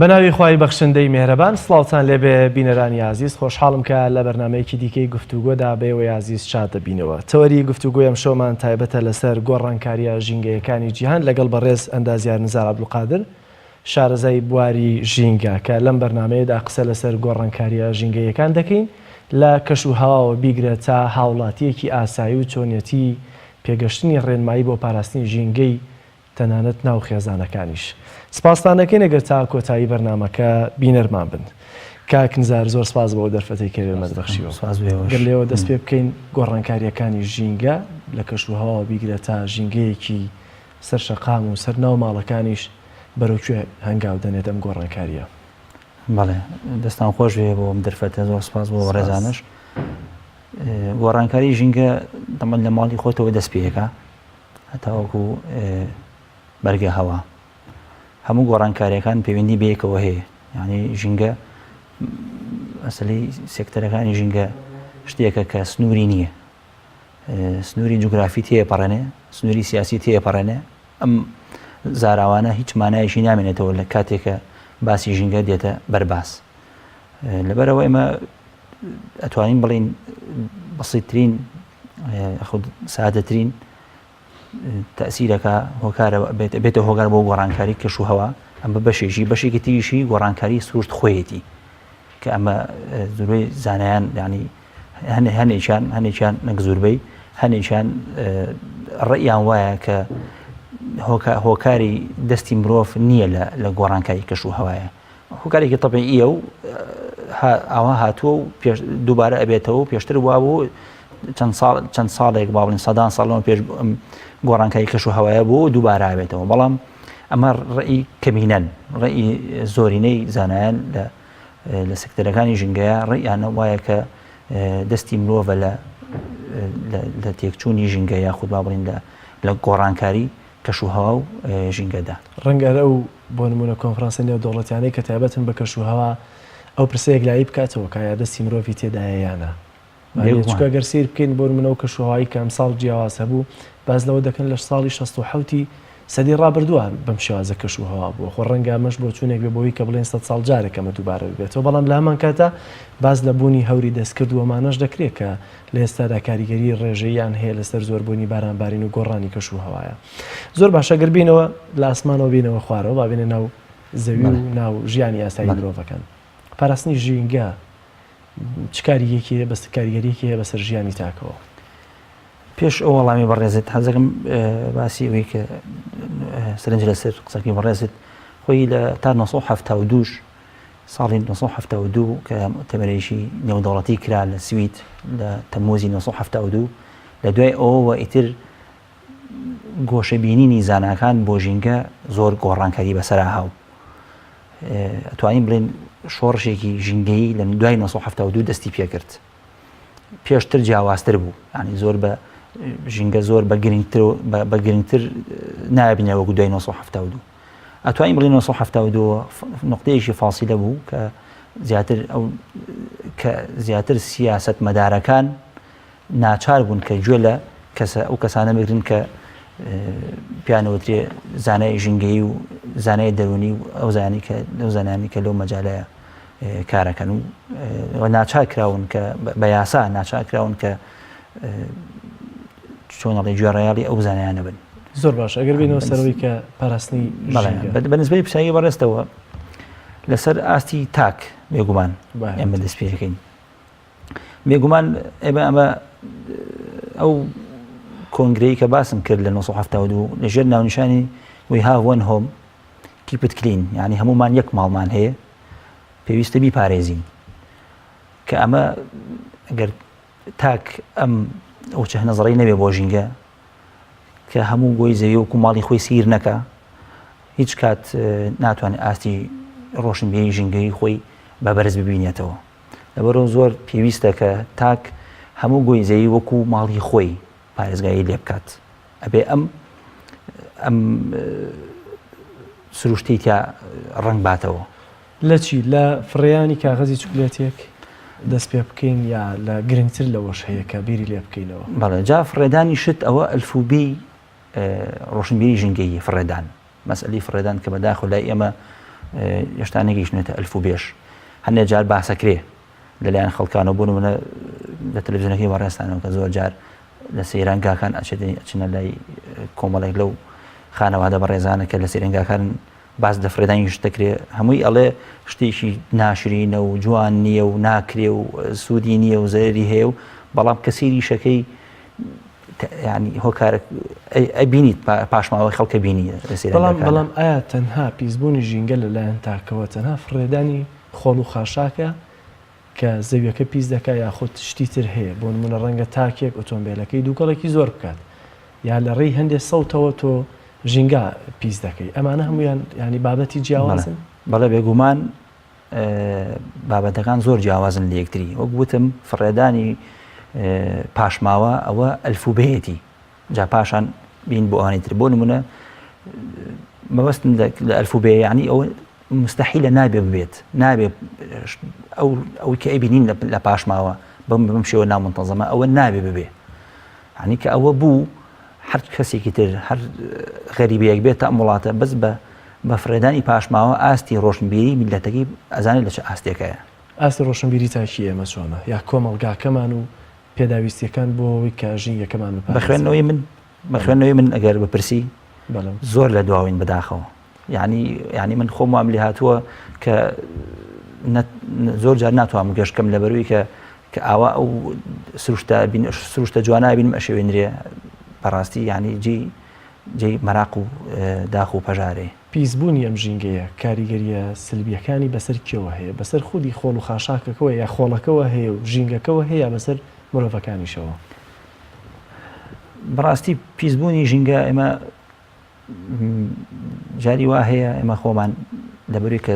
بەناوی خوای بەخشندەی مێهرەبان سڵاوتان لێبێ بینەرانی ئازیز خۆشحاڵم کە لە بەرنامەیەکی دیکەی گفتوگۆدا بەێوەی ئازیز شاد دەبینەوە تەوەری گفتوگۆی ئەمشەومان تایبەتە لەسەر گۆڕانکاریە ژینگەیەکانی جیهان لەگەڵ بەڕێز ئەندازیار نزار عەبدولقادر شارەزای بواری ژینگە کە لەم بەرنامەیەدا قسە لەسەر گۆڕانکاریە ژینگەیەکان دەکەین لە کەش و هەواوە بیگرە تا هاوڵاتیەکی ئاسایی و چۆنیەتی پێگەشتنی ڕێنمایی بۆ پاراستنی ژینگەی تەنانەت ناو خێزانەکانیش. سپاستان دەکەین ئەگەر تا کۆتایی بەرنامەکە بینەرمان بن. کاک نزار زۆر سپاس بۆ ئەو دەرفەتەی کە بێمەت بەخشیوە. سپاس بۆ ئێوەش. گەر لێوە دەست پێ بکەین گۆڕانکارییەکانی ژینگە لە کەش و هەواوە بیگرە تا ژینگەیەکی سەر شەقام و سەر ناو ماڵەکانیش بەرەو کوێ هەنگاو دەنێت ئەم گۆڕانکارییە؟ بەڵێ دەستان خۆش بێ بۆ ئەم دەرفەتە زۆر سپاس بۆ بەڕێزانش. گۆڕانکاری ژینگە دەمەن لە ماڵی خۆتەوە دەست پێەکە هەتاوەکو بەرگە هەوا هەموو گۆڕانکاریەکان پەیوەندی بەیەکەوە هەیە یعنی ژینگە ئەسلی سێکتەرەکانی ژینگە شتێکە کە سنووری نییە سنووری جوگرافی تێپەڕێنێ سنووری سیاسی تێپەڕێنێ ئەم زاراوانە هیچ مانایەکی نامێنێتەوە لە کاتێکە باسی ژینگە دێتە بەرباس لەبەرەوە ئێمە ئەتوانین بڵین بەسیترین خود سادەترین تەسیرەکە هۆکارە بێتە هۆکار بۆ گۆڕانکاری کەش و هەوا ئەمە بەشێکی بەشێکی تریشی گۆڕانکاری سروشت خۆیەتی کە ئەمە زوربەی زانایان ینی هەنێکیان هەنێکیان نەک زوربەی هەنێکیان ڕێیان وایە کە هۆکاری دەستی مرۆڤ نییە لە گۆڕانکاری کەش و هەوایە هۆکارێکی تەبیعیە و ئاوا هاتووە و پێش دووبارە ئەبێتەوە و پێشتر وابوو چەند ساڵ چەند ساڵێک با بڵێن سەدان ساڵەوە پێش گۆڕانکاری کەش و هەوایە بوو دووبارە ئەبێتەوە بەڵام ئەمە ڕێی کەمینەن ڕێی زۆرینەی زانایان لە لە سەکتەرەکانی ژینگەیە ڕێیانە وایە کە دەستی مرۆڤە لە لە تێکچوونی ژینگە یاخود با بڵین لە لە گۆڕانکاری کەشوهەوا و ژینگەدا. ڕەنگە هەر ئەو، بۆ نموونە کۆنفرانسە نێودەوڵەتیانەی کە تایبەتن بە کەشوهەوا، ئەو پرسە یەکلایی بکاتەوە کە ئایا دەستی مرۆڤی تێدایە یا نا. بێگومان. چونکە گەر سەیر بکەین بۆ نموونە ئەو کەشوهەوای کە ئەمساڵ جیاواز هەبوو، باس لەوە دەکەن لە ساڵی 67 ی سەدەی ڕابردووە بەم شێوازە کەشوهەوا بووە. خۆ ڕەنگە ئەمەش بۆچوونێک بێ بۆ ئەوەی کە بڵێین سەد ساڵ جارێک ئەمە دووبارە ببێتەوە، بەڵام لە هەمان کاتدا باس لە بوونی هەوری دەستکرد و ئەمانەش دەکرێ کە لە ئێستادا کاریگەری ڕێژەییان هەیە لەسەر زۆربوونی بارانبارین و گۆڕانی کەش و هەوایە. زۆر باشە گەر بینەوە لە ئاسمانەوە بینەوە خوارەوە با بینە ناو زەوی و ناو ژیانی ئاسایی مرۆڤەکان. پاراستنی ژینگە چ کاریگەریەکی هەیە بەس کاریگەریەکی هەیە بەسەر ژیانی تاکەوە؟ پێش ئەو وەڵامی بەڕێزت حەزەکەم باسی ئەوەی کە سەرنج لەسەر قسەکەی بەڕێزت خۆی لە تا 1972 ساڵی 1972 کە تەمەرێکی نێودەوڵەتی کرا لە سوید لە تەمموزی 1972 لە دوای ئەوەوە ئیتر گۆشەبینینی زاناکان بۆ ژینگە زۆر گۆڕانکاری بەسەرا هاو ئەتوانین بڵێن شۆڕشێکی ژینگەیی لە دوای 1972 دەستی پێکرد پێشتر جیاوازتر بوو ینی زۆر بە ژینگە زۆر بە گرنگتر بە گرنگتر نابینەوە وەکو دوای 1972 ئەتوانین بڵێین 1972 نقطەیەکی فاسیلە بوو کە زیاتر ئەو کە زیاتر سیاسەتمەدارەکان ناچار بوون کە گوێ لە کەسە ئەو کەسانە بگرن کە پیانەوترێ زانای ژینگەیی و زانای دەرونی و ئەو زانی کە ئەو زانانی کە لەو مەجالەیە کارەکەن و ناچار کراون کە بە یاسا ناچار کراون کە چۆن ئەڵێ گوێڕایەڵی ئەو زانایانە بن. زۆر باش ئەگەر بینەوە سەرەوەی کە پاراستنی بە نسبەی پرسیاری بەڕێزتەوە لەسەر ئاستی تاک بێگومان ئێمە دەست پێ دەکەین بێگومان ئێمە ئەمە ئەو کۆنگرەی کە باسم کرد لە 1972 لەژێر ناونیشانی We have one home keep it clean یعنی هەمومان یەک ماڵمان هەیە پێویستە بیپارێزین کە ئەمە ئەگەر تاک ئەم وچە نەزڕی نەبێ بۆ ژینگە کە هەموو گۆی زەوی وەکو ماڵی خۆی سیر نەکا هیچ کات ناتوانێت ئاستی ڕۆشنبیری ژینگەی خۆی بە بەرز ببینێتەوە لەبەرەوە زۆر پێویستە کە تاک هەموو گۆی زەوی وەکو ماڵی خۆی پارێزگاری لێ بکات ئەبێ ئەم ئەم سروشتی تیا ڕنگ باتەوە لە چی؟ لە فڕێیانی کاغەزی چوکلێتێک دەست پێ بکەین یا لە گرنگتر لەوەش هەیە کە بیری لێ بکەینەوە؟ بەڵێ جا فڕێدانی شت ئەوە ئەلفوبێی ڕۆشنبیری ژینگەییە فڕێدان مەسئەلەی فڕێدان کە بەداخەوە لای ئێمە هێشتا نەگەیشتونەتە ئەلف و بێش. هەندێک جار باسەکرێ لەلایەن خەڵکانەوە بۆ نمونە لە تەلەڤزیۆنەکەی بەڕێزتانەوە کە زۆر جار لە سەیرانگاکان ئەچنە لای کۆمەڵێک لەو خانەوادە بەڕێزانە کە لە سەیرانگاکان باس لە فرێدانی شت دەکرێ هەمووی ئەڵێ شتێکی ناشرینە و جوان نییە و ناکرێ و سوودی نییە و زەرری هەیە و بەڵام کە سەیریشەکەی ینی هۆکارە ئەبینیت پاشماوەی خەڵکە بینی بەڵام بەڵام ئایا تەنها پیسبوونی ژینگە لەلایەن تاکەوە تەنها فڕێدانی خۆڵ و خاشاکە کە زەویەکە پیس دەکات یاخود شتی تر هەیە بۆ نمونە ڕەنگە تاکێک ئۆتۆمبیلەکەی دووکەڵێکی زۆر بکات یا لە ڕێی هەندێ سەوتەوە تۆ ژینگە پیس دەکەی ئەمانە هەمویان ینی بابەتی جیاوازن؟ بەڵێ بێگومان بابەتەکان زۆر جیاوازن لە یەکتری وەک وتم فڕێدانی پاشماوە ئەوە ئەلفوبێتی جا پاشان بین بۆ ئەوانی تر بۆ نمونە مەبەستم لە ئەلفوبێ یعنی ئەوە مستحیلە نابێ ببێت نابێ ئەو ئەوی کە ئەیبینین لە پاشماوە بەم بەم شێوە نامنتەزەمە ئەوە نابێ ببێ یعنی کە ئەوە بوو هەر کەسێکی تر هەر غەریبەیەک بێتە ئەم وڵاتە بەس بە بە فڕێدانی پاشماوە ئاستی ڕۆشنبیری میللەتەکەی ئەزانێت لە چ ئاستێکایە. ئاستی ڕۆشنبیری تاکی ئێمە چۆنە یا کۆمەڵگاکەمان و پێداویستیەکان بۆ ئەوەی کە ژینگەکەمان بپارێزین؟ بە خوێندنەوەی من بە خوێندنەوەی من ئەگەر بپرسی زۆر لە دواوین بەداخەوە یعنی یعنی من خۆم وام لێهاتووە کە زۆر جار ناتوانم گەشتکەم لەبەروی کە کە ئاوا ئەو سروشتە بین سروشتە جوانە بینم ئەشێوێنرێ بەڕاستی یعنی جێی جێی مەراق و داخ و پەژارەیە. پیسبوونی ئەم ژینگەیە کاریگەرییە سلبییەکانی بەسەر کێوە هەیە؟ بەسەر خودی خۆڵ و خاشاکەکەوە یا خۆڵەکەوە هەیە و ژینگەکەوە هەیە یا بەسەر مرۆڤەکانیشەوە؟ بەڕاستی پیسبوونی ژینگە ئێمە جاری وا هەیە ئێمە خۆمان لەبەروی کە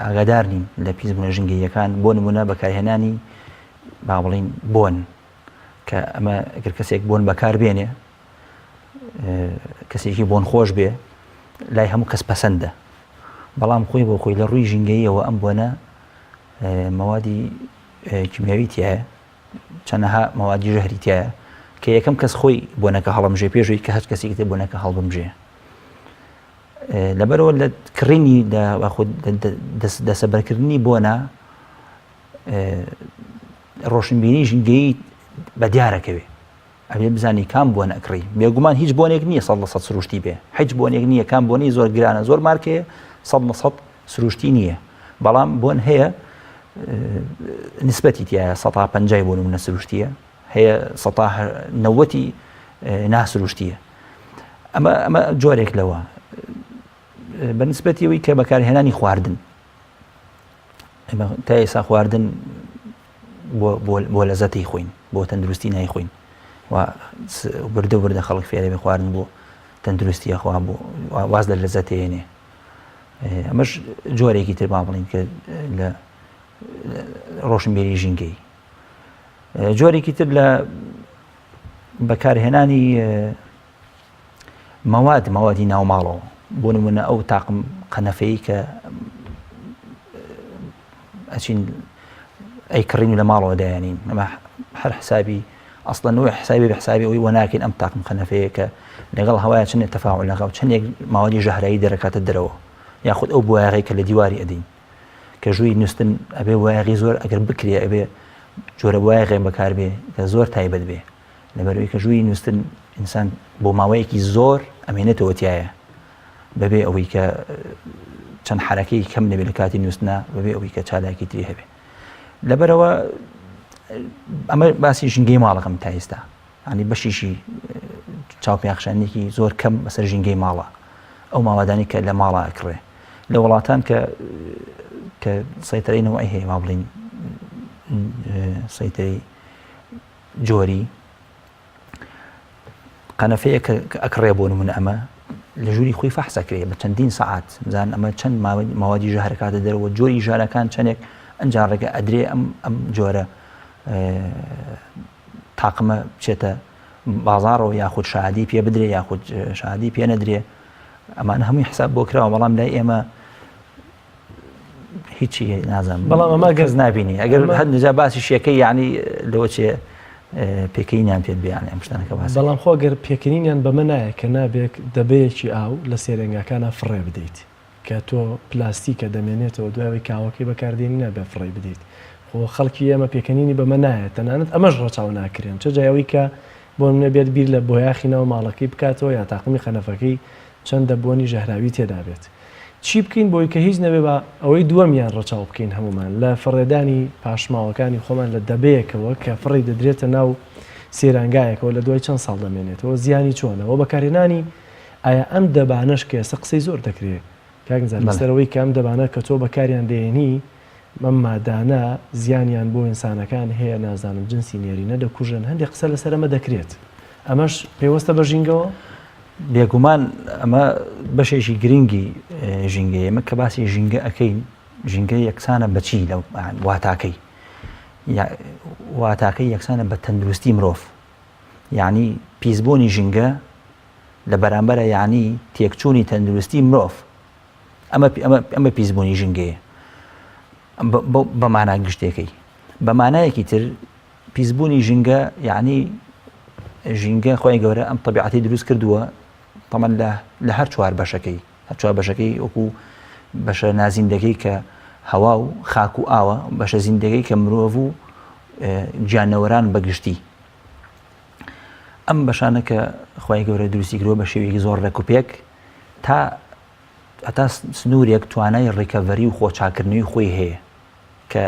ئاگادار نین لە پیسبوونە ژینگەییەکان بۆ نمونە بەکارهێنانی با بڵین بۆن کە ئەمە گەر کەسێک بۆن بەکار بێنێ کەسێکی بۆن خۆش بێ لای هەموو کەس پەسەندە بەڵام خۆی بۆ خۆی لە ڕووی ژینگەیەوە ئەم بۆنە مەوادی کیمیاوی تایە چەنەها مەوادی ژەهری تایە کە یەکەم کەس خۆی بۆنەکە هەڵمژێ پێشوی کە هەر کەسێکی تر بۆنەکە هەڵبمژێ لەبەرەوە لە کڕینی لە خود دەسەبەرکردنی بۆنە ڕۆشنبیری ژینگەیی بە دیارەکەوێ ئەبێ بزانی کام بۆن ئەکڕی بێگومان هیچ بۆنێک نییە سە لە سە سروشتی بێ هیچ بۆنێک نییە کام بۆنی زۆر گرانە زۆر مارکەیە سە لە سە سروشتی نییە بەڵام بۆن هەیە نسبەتی تایە سەتا پەنجای بۆ نمونە سروشتیە هەیە سەتا نەوەتی ناسروشتیە ئەمە ئەمە جۆرێک لەوە بەنسبەتی ئەوی کە بەکارهێنانی خواردن ئێمە تا ئێسا خواردن بۆ لەزەتی خۆین بۆ تەندروستی نایخۆین و وردە وردە خەڵک فێرە بێ خواردن بۆ تەندروستی خوا بۆ واز لە لەزەتێنێ ئەمەش جۆرێکی تر با بڵین کە لە ڕۆشنبیری ژینگەی جۆرێکی تر لە بەکارهێنانی مەواد مەوادی ناوماڵەوە بۆ نمونە ئەو تاقم قەنەفەی کە ئەچین ئەیکڕین و لە ماڵەوە دایانین ئەمە هەر حسابی ئەسڵەن نوێ حسابی بە حسابی ئەوی وەناکەین ئەم تاقم قەنەفەیە کە لەگەڵ هەوایە چنێ تەفاعل لەگەڵ چەندێک ماوەدی ژەهرایی دەرەکاتە دەرەوە یاخود ئەو بۆیاغەی کە لە دیواری ئەدەین کە ژووی نووستن ئەبێ بۆیاغی زۆر ئەگەر بکرێ ئەبێ جۆرە بۆیاغێ بەکاربێ کە زۆر تایبەت بێ لەبەرئەوەی کە ژووری نووستن ئینسان بۆ ماوەیەکی زۆر ئەمێنێتەوە تایە بەبێ ئەوەی کە چەند حرەکەی کەم نەبێت لە کاتی نووسنا بەبێ ئەوەی کە چالاکی تری هەبێ لەبەرەوە ئەمە باسی ژینگەی ماڵەکەم تا ئێستا ینی بەشیشی چاوپیاخشانێکی زۆر کەم بەسەر ژینگەی ماڵە ئەو ماوەدانی کە لە ماڵا ئەکڕێ لە وڵاتان کە کە سەیتەرەی نەوەی هەیە با بڵین سەیتەرەی جۆری قەنەفەیە کە ئەکڕێ بۆ نمونە ئەمە لە ژووری خۆی فەحسەکرێ بە چەندین سەعات بزان ئەمە چەند ماوەدی ژەهرەکاتە دەرەوە جۆری ژارەکان چەندێک ئەنجا ڕێگە ئەدرێ ئەم ئەم جۆرە تاقمە بچێتە بازاڕەوە یاخود شادی پێ بدرێ یاخود شادی پێ نەدرێ ئەمان هەمووی حساب بۆ کراوە بەڵام لای ئێمە هیچی نازانم بەڵام ئەمە کەس نبینی ئەگەر هەر نجا باسی شەکەی یعنی لەوە چێ پێکەینیان پێت بیان ئەم شتانەکە باس بەڵام خۆ گەر پێکەنینیان بەمە نایە کە نابێک دەبەیەکی ئاو لە سێرەنگاکانە فڕێ بدەیت. کە تۆ پلاستیکە دەمێنێتەوە دوای ئەوەی کاوەکەی بەکاردێنی نابێ فڕێی بدەیت خۆ خەڵکی ئێمە پێکەنینی بەمە نایەت تەنانەت ئەمەش ڕەچاو ناکرێن چ جای ئەوەی کە بۆ نمونە بێت بیر لە بۆیاخی ناو ماڵەکەی بکاتەوە یا تاقمی قەنەفەکەی چەندە بۆنی ژەهراوی تێدا بێت. چی بکەین بۆی کە هیچ نەبێ با ئەوەی دووەمیان ڕەچاو بکەین هەموومان لە فڕێدانی پاشماوەکانی خۆمان لە دەبەیەکەوە کە فڕێی دەدرێتە ناو سەیرانگایەکەوە لە دوای چەند ساڵ دەمێنێتەوە زیانی چۆنە وە بەکارهێنانی ئایا ئەم دەبانەش کە ئێستا قسەی زۆر دەکرێ کاک نزار لەسەر ئەوەی کە ئەم دەبانە کە تۆ بەکاریان دەیەنی ئەم مادانە زیانیان بۆ ئینسانەکان هەیە نازانم جنسی نێرینە دەکوژن هەندێک قسە لەسەر ئەمە دەکرێت ئەمەش پەیوەستە بە ژینگەوە؟ بێگومان ئەمە بەشێکی گرنگی ژینگەیە ئێمە کە باسی ژینگە ئەەکەین ژینگە یەکسانە بەچی لە واتاکەی واتاکەی یەکسانە بە تەندروستی مرۆڤ یعنی پیسبوونی ژینگە لە بەرامبەرە یعنی تێکچوونی تەندروستی مرۆڤ ئەمە ئەمە پیسبوونی ژینگەیە بە مانا گشتێکەی بە مانایەکی تر پیسبوونی ژینگە یعنی ژینگە خۆی گەورە ئەم طبیعەتی دروست کردووە تەمەن لە لە هەر چوار بەشەکەی هەر چوار بەشەکەی وەکو بەشە نازیندەکەی کە هەوا و خاک و ئاوە بەشە زیندەکەی کە مرۆڤ و گیانەوەران بەگشتی ئەم بەشانە کە خی گەورە دروستی کردووە بە شێوەیەکی زۆر ڕێک و پێک تا هەتا سنوورێک توانای ڕیکەڤەری و خۆچاکردنەوەی خۆی هەیە کە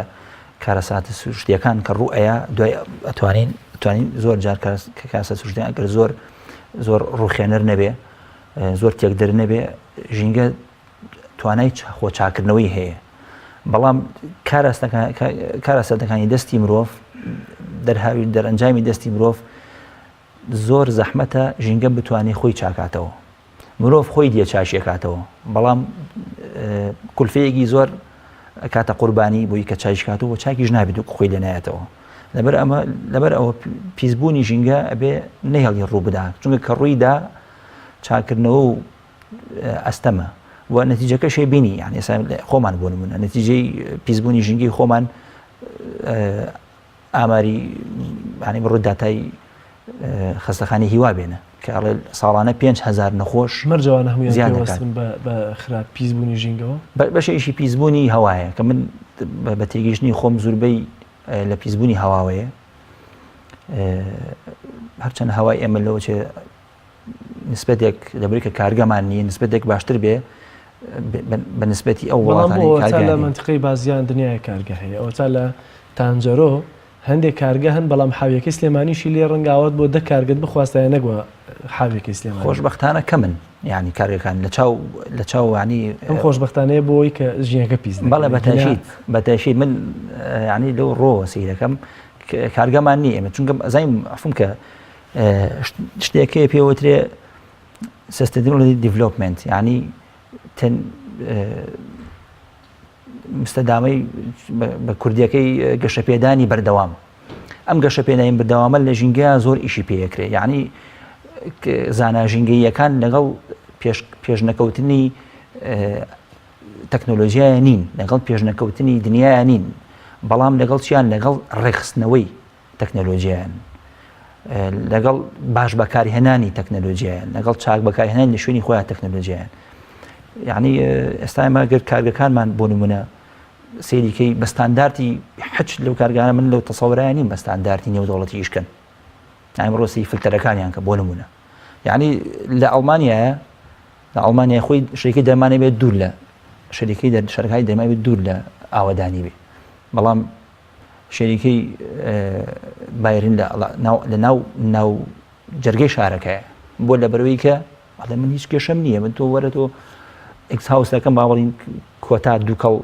کارەساتە سروشتیەکان کە ڕوو ئەیا دوای ئەتوانین توانین زۆر جار کە کاسە سروشتیان ئەگەر زۆر زۆر ڕوخێنەر نەبێ زۆر تێکدەر نەبێ ژینگە توانای خۆ چاکردنەوەی هەیە بەڵام کارەساتەکانی دەستی مرۆڤ دەرهاوی دەرەنجامی دەستی مرۆڤ زۆر زەحمەتە ژینگە بتوانێت خۆی چاکاتەوە مرۆڤ خۆی دیە چاکیەکاتەوە بەڵام کولفەیەکی زۆر کاتە قوربانی بۆی کە چایشکاتەوە چاکیش نابێت و خۆی لێنایەتەوە لەبەر ئەمە لەبەر ئەوە پیسبوونی ژینگە ئەبێ نەهێڵی ڕوو بدا چونکە کە ڕوویدا چاکردنەوە و ئەستەمە و نەتیجەکەشێ بینی یان ئێستا خۆمان بۆ نمونە نەتیجەی پیسبوونی ژینگەی خۆمان ئاماری یانی بڕۆ داتای خەستەخانەی هیوا بێنە کە ئەڵێ ساڵانە 5هزار نەخۆش مەرجەوانە هەموویان زیاد دەکات بە خراپ پیسبوونی ژینگەوە بەشێکی پیسبوونی هەوایە کە من بە تێگەیشتنی خۆم زوربەی لە پیسبوونی هەواوەیە هەرچەند هەوای ئێمە لەوە چێ نسبەتێک لەبەری کە کارگەمان نییە نسبەتێک باشتر بێ بە نسبەتی ئەو وڵاتانەی کارگە لە منتیقەی بازیان دنیای کارگە هەیە ئەوەتا لە تانجەرۆ هەندێک کارگە هەن بەڵام حاویەکەی سلێمانیشی لێ ڕەنگاوت بۆ دە کارگەت بخواستایە نەگوە حاویەکەی سلێمانی خۆشبەختانە کەمن یعنی کارگەکان لە چاو لە چاو ینی ئەم خۆشبەختانەیە بۆی کە ژینگەکە پیس بەڵێ بەتەشید بەتەشید من ینی لەو ڕۆوە سیرەکەم کارگەمان نییە ئێمە چونکە ئەزانیم عفوم کە شتێک هەیە پێ وترێ sustainable development یعنی مستەدامەی بە کوردیەکەی گەشەپێدانی بەردەوام ئەم گەشەپێدانی بەردەوامە لە ژینگە زۆر ئیشی پێکرێ یعنی زانا ژینگەیەکان لەگەڵ پێش نەکەوتنی تەکنۆلۆژیایە نین لەگەڵ پێشنەکەوتنی دنیاە نین بەڵام لەگەڵ چیان لەگەڵ ڕێکخستنەوەی تەکنەلۆجیایان لەگەڵ باش بەکارهێنانی تەکنەلۆجیایان لەگەڵ چاک بەکارهێنانی لە شوێنی خۆیان تەکنەلۆجیایان یعنی ئێستا ئێمە گەر کارگەکانمان بۆ نمونە سەیریکەی بە ستاندارتی حچ لەو کارگانە من لەو تەسەوەرایە نیم بە ستاندارتی نێودەوڵەتی ئیشکەن یعنی ڕۆسی فلتەرەکانیان کە بۆ نمونە یعنی لە ئەڵمانیایە لە ئەڵمانیا خۆی شەریکەی دەرمانی بێت دوور لە شەریکەی شەرکای دەرمانی بێت دوور لە ئاوەدانی بێ بەڵام شەریکەی بایرن لە ناو ناو جەرگەی شارەکەیە بۆ لە بەرەوەی کە ئەڵێ من هیچ کێشەم نییە من تۆ وەرە تۆ exhaust ەکەم با بڵین کۆتا دووکەڵ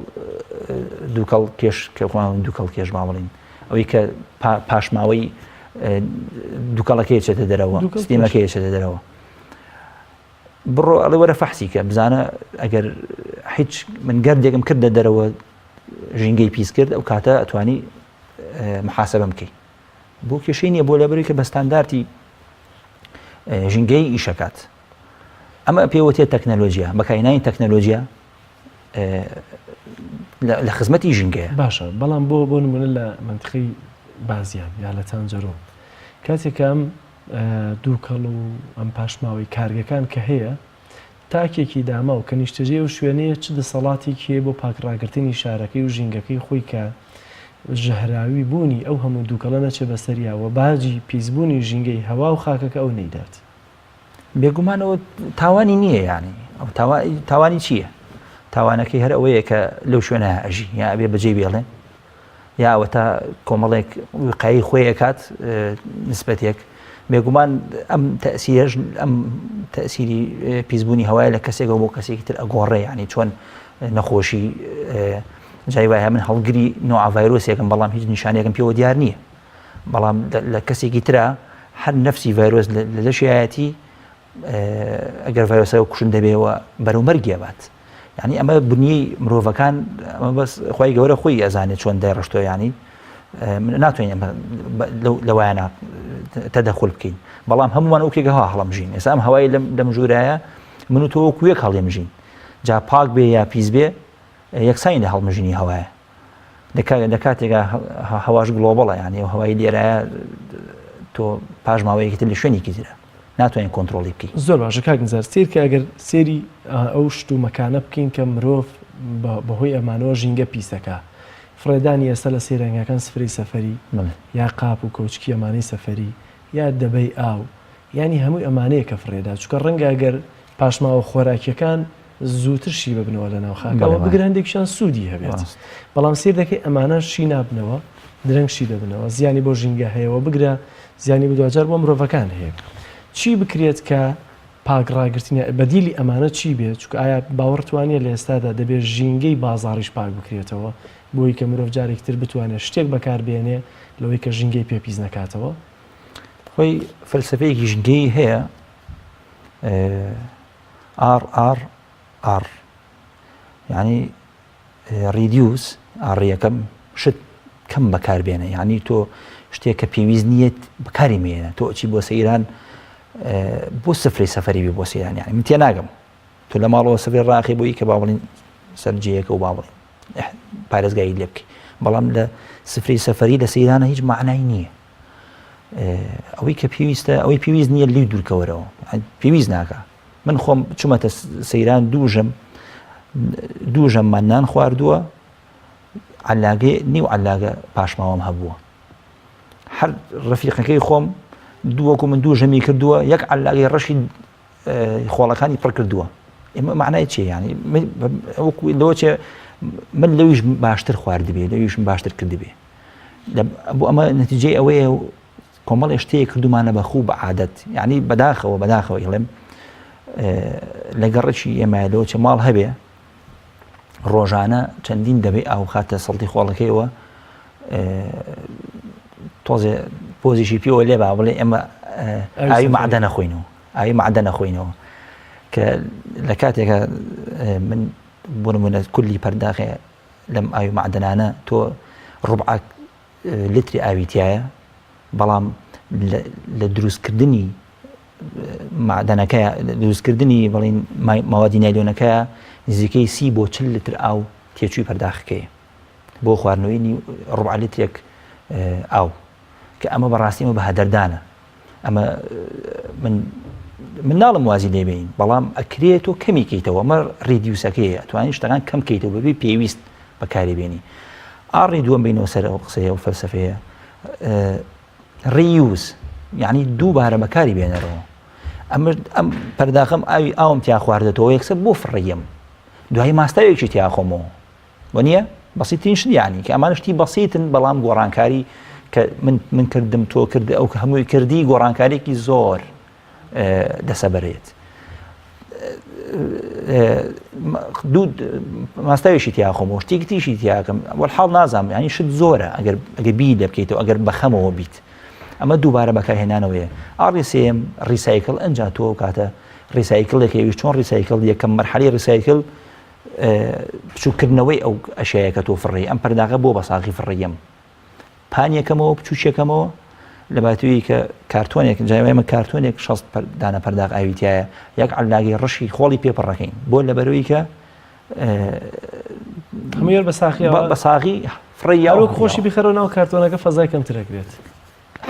دووکەڵ کێش کە خۆیان دووکەڵ کێش با بڵین ئەوەی کە پاشماوەی دووکەڵەکەی چێتە دەرەوە steam ەکەی چێتە دەرەوە بڕۆ ئەڵێ وەرە فەحسی کە بزانە ئەگەر هیچ من گەردێکم کردە دەرەوە ژینگەی پیس کرد ئەو کاتە ئەتوانی محاسبەم بکەی بۆ کێشەی نییە بۆ لەبەری کە بە ستاندارتی ژینگەی ئیشەکات ئەمە پێوەتێ تەکنەلۆژیا بەکارهێنانی تەکنەلۆژیا لە خزمەتی ژینگەیە باشە بەڵام بۆ بۆ نمونە لە منتیقەی بازیان یا لە تانجەرۆ کاتێک ئەم دووکەڵ و ئەم پاشماوەی کارگەکان کە هەیە. تاکێکی داماو کە نیشتەجێی ئەو شوێنەیە چ دەسەڵاتێکی هەیە بۆ پاکڕاگرتنی شارەکەی و ژینگەکەی خۆی کە ژەهراوی بوونی ئەو هەموو دووکەڵە نەچێ بەسەریا و باجی پیسبوونی ژینگەی هەوا و خاکەکە ئەو نەیدات؟ بێگومان ئەوە تاوانی نییە یانی ئەو تاوانی چییە؟ تاوانەکەی هەر ئەوەیە کە لەو شوێنە ئەژی یا ئەبێ بەجێی بێڵێن یا ئەوەتا کۆمەڵێک وقایی خۆی ئەکات نسبەتێک بێگومان ئەم تەسیرش ئەم تەسیری پیسبوونی هەوای لە کەسێکەوە بۆ کەسێکی تر ئەگۆڕێ ینی چۆن نەخۆشی جای وایە من هەڵگری نوع ڤایرۆسێکم بەڵام هیچ نیشانێکم پێوە دیار نییە بەڵام لە کەسێکی ترە هەر نەفسی ڤایرۆس لە لەشیایەتی ئەگەر ڤایرۆسەکە کوشندە بێ و بەرەو مەرگی ئەبات یعنی ئەمە بنیەی مرۆڤەکان ئەمە بەس خی گەورە خۆی ئەزانێت چۆن دایڕشتۆ ینی ناتوانین لەوایانە تەدەخل بکەین بەڵام هەمومان ئەو کێگەها هەڵمژین ئێستا ئەم هەوای لەم ژوورایە من و تۆ وەکوێک هەڵێمژین جا پاک بێ یا پیس بێ یەکسانی لە هەڵمژینی هەوایە لە کاتێکا هەواش global ە یانی ئەو هەوای لێرایە تۆ پاش ماوەیەکی تر لە شوێنێکی ترە ناتوانین کۆنترۆڵی بکەین. زۆر باشە کاک نزار سەیر کە ئەگەر سەیری ئەو شت و مەکانە بکەین کە مرۆڤ بەهۆی ئەمانەوە ژینگە پیس دەکا فڕێدانی ئێستا لە سەیرانگاکان سفرەی سەفەری یا قاپ و کەوچکی ئەمانەی سەفەری یا دەبەی ئاو یانی هەمووی ئەمانەیە کە فڕێدا چونکە ڕەنگە ئەگەر پاشماوە خۆراکیەکان زووتر شی ببنەوە لە ناو خاکەوە بگرە هەندێکیان سوودی هەبێت بەڵام سیر دەکەی ئەمانە شی نابنەوە درەنگ شی دەبنەوە زیانی بۆ ژینگە هەیەەوە بگرە زیانی بدواجار بۆ مرۆڤەکان هەیە چی بکرێت کە پاک ڕاگرتنی بەدیلی ئەمانە چی بێت چونکە ئایا باوەڕتوانە لە ئێستادا دەبێت ژینگەی بازاڕیش پاک بکرێتەوە بۆی کە مرۆڤ جارێکتر بتوانێت شتێک بەکاربێنێ لەوەی کە ژینگەی پێ پیس نەکاتەوە؟ خۆی فەلسەفەیەکی ژینگەیی هەیە R R R یعنی reduce R یەکەم شت کەم بەکاربێنە یعنی تۆ شتێک کە پێویست نییە بەکاری مێنە تۆ ئەچی بۆ سەیران بۆ سفری سەفەری بێ بۆ سەیران یعنی من تێناگەم تۆ لە ماڵەوە سفری ڕاخی بۆی کە با بڵین سەر جێیەکە و با بڵین پارێزگایی لێ بکەی بەڵام لە سفری سەفەری لە سەیرانە هیچ معنای نییە ئەوەی کە پێویستە ئەوەی پێویست نییە لی دوورکەوەرەوە پێویست ناکە من خۆم چوومەتە سەیران دووژم دوو ژەممان نان خواردووە علاگەی نیو علاگە پاشماوەم هەبووە هەر ڕفیقەکەی خۆم دووەکو من دوو ژەمی کردووە یەک علاگەی ڕەشی خۆڵەکانی پڕ کردووە ئێمە معنای چیە ینی وەکو لەوە چێ من لەویش باشتر خواردبێ لەویشم باشتر کردبێ بۆ ئەمە نەتیجەی ئەوەیە کۆمەڵی شتەیە کردومانە بە خوو بە عادەت یعنی بەداخەوە بەداخەوە ئیڵێم لە گەڕکی ئێمە لەوە چە ماڵ هەبێ ڕۆژانە چەندین دەبێ ئاو خاتە سەڵتی خۆڵەکەیەوە تۆزێ پۆزیشی پێوە لێ با بڵێ ئێمە ئاوی معدە نەخۆینەوە ئاوی معدە نەخۆینەوە کە لە کاتێکە من بۆ نمونە کولی پەرداخێ لەم ئاوی معدەنانە تۆ ڕبع لتری ئاوی تایە بەڵام لە دروستکردنی معدەنەکە دروستکردنی بڵین ماوادی نایلۆنەکە نزیکەی سی بۆ چل لتر ئاو تێچووی پەرداخەکەی بۆ خواردنەوەی ڕبع لترێک ئاو کە ئەمە بەڕاستی ئەمە بەهەدەردانە ئەمە من من ناڵم وازی لێبین بەڵام ئەکرێت تۆ کەمی کەیتەوە ئەمە reduce ەکەیە ئەتوانی شتەکان کەم کەیتەوە بەبێ پێویست بەکاری بێنی R ی دووەم بینەوە سەر ئەو قسەیە و فەلسفەیە reuse یعنی دووبارە بەکاری بێنەرەوە ئەمە ئەم پەرداخم ئاوی ئاوم تیا خواردێتەوە یەکسەر بۆ فڕیم دوایی ماستاوێکی تیاخۆمەوە وەنیە؟ بەسیترین شت یانی کە ئەمانە شتی بەسیتن بەڵام گۆڕانکاری کە من من کردم تۆ کرد ئەو کە هەمووی کردی گۆڕانکاریێکی زۆر دەسەبەرێت دوو ماستاوێکی تیاخۆم و شتێکی تیشی تیاکەم وەحاڵ نازانم ینی شت زۆرە ئەگەر ئەگە بی لێ بکەیتەوە ئەگەر بەخەمەوە بیت ئەمە دووبارە بەکارهێنانەوەیە R ی سێم recycle ئەنجا تۆ کاتە recycle ێک ئەویش چۆن recycle یەکەم مەرحەلی recycle بچووکردنەوەی ئەو ئەشیایە کە تۆ فڕێی ئەم پەرداغە بۆ بە ساغی فڕێیەم پانیەکەمەوە بچووکێکەمەوە لە باتووی کە کارتۆنێک جایمە کارتۆنێک 6 دانە پەرداغ ئاویتایە یەک علاگەی ڕەشی خۆڵی پێ پڕەکەین بۆ لەبەرەوەی کە هەموو بە ساخی بە ساغی فڕێ یاوە خۆشی بخەرەوە ناو کارتۆنەکە فەزای کەمترەکرێت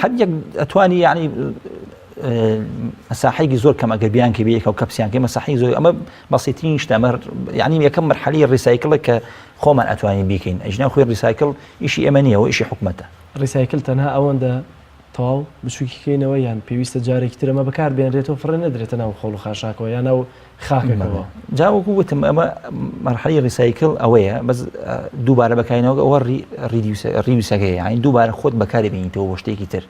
حد یەک ئەتوانی یعنی. مەساحەیەکی زۆر کەم ئەگەر بیانکەی بەیەکەوە کەپسیان کەی مەساحەی زۆر ئەمە بەسیترین شتە ئەمە یعنی یەکەم مەرحەلەی recycle ە کە خۆمان ئەتوانین بیکەین ئەژنا خۆی recycle ئیشی ئێمە نییە و ئیشی حکومەتە. recycle تەنها ئەوەندە تەواو بچوکی کەینەوە یان پێویستە جارێکی تر ئەمە بەکار بێنرێتەوە فڕێ نەدرێتە ناو خۆڵ و خاشاکەوە یا ناو خاکەکەوە؟ جا وەکو وتم ئەمە مەرحەلەی recycle ئەوەیە بەس دووبارە بەکارینەوە ئەوە reuse ەکەیە یعنی دووبارە خۆت بەکاری بینیتەوە بۆ شتێکی تر.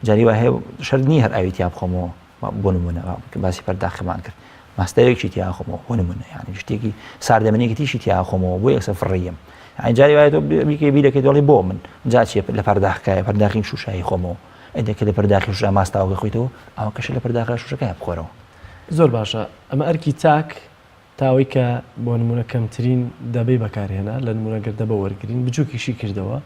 جاری وا هەیە شەرت نییە هەر ئاوی تیا بخۆمەوە بۆ نمونە باسی پەرداخمان کرد ماستەوێکی تیا خۆمەوە بۆ نمونە یعنی شتێکی ساردەمەنێکی تیشی تیا خۆمەوە بۆ یەکسەر فڕیم یعنی جاری وایە تۆ بیکەی بیرەکەی دۆڵی بۆ من جا چیە لە پەرداخکایە پەرداخی شوشایی خۆمەوە ئەدەکە لە پەرداخی شوشا ماستاوەکە خۆیتەوە ئەوە کەشە لە پەرداخە شوشەکە بخۆرەوە. زۆر باشە ئەمە ئەرکی تاک تا ئەوەی کە بۆ نموونە کەمترین دەبەی بەکارهێنا، لە نموونە گەر دەبە وەرگرین، بچووکیشی کردەوە،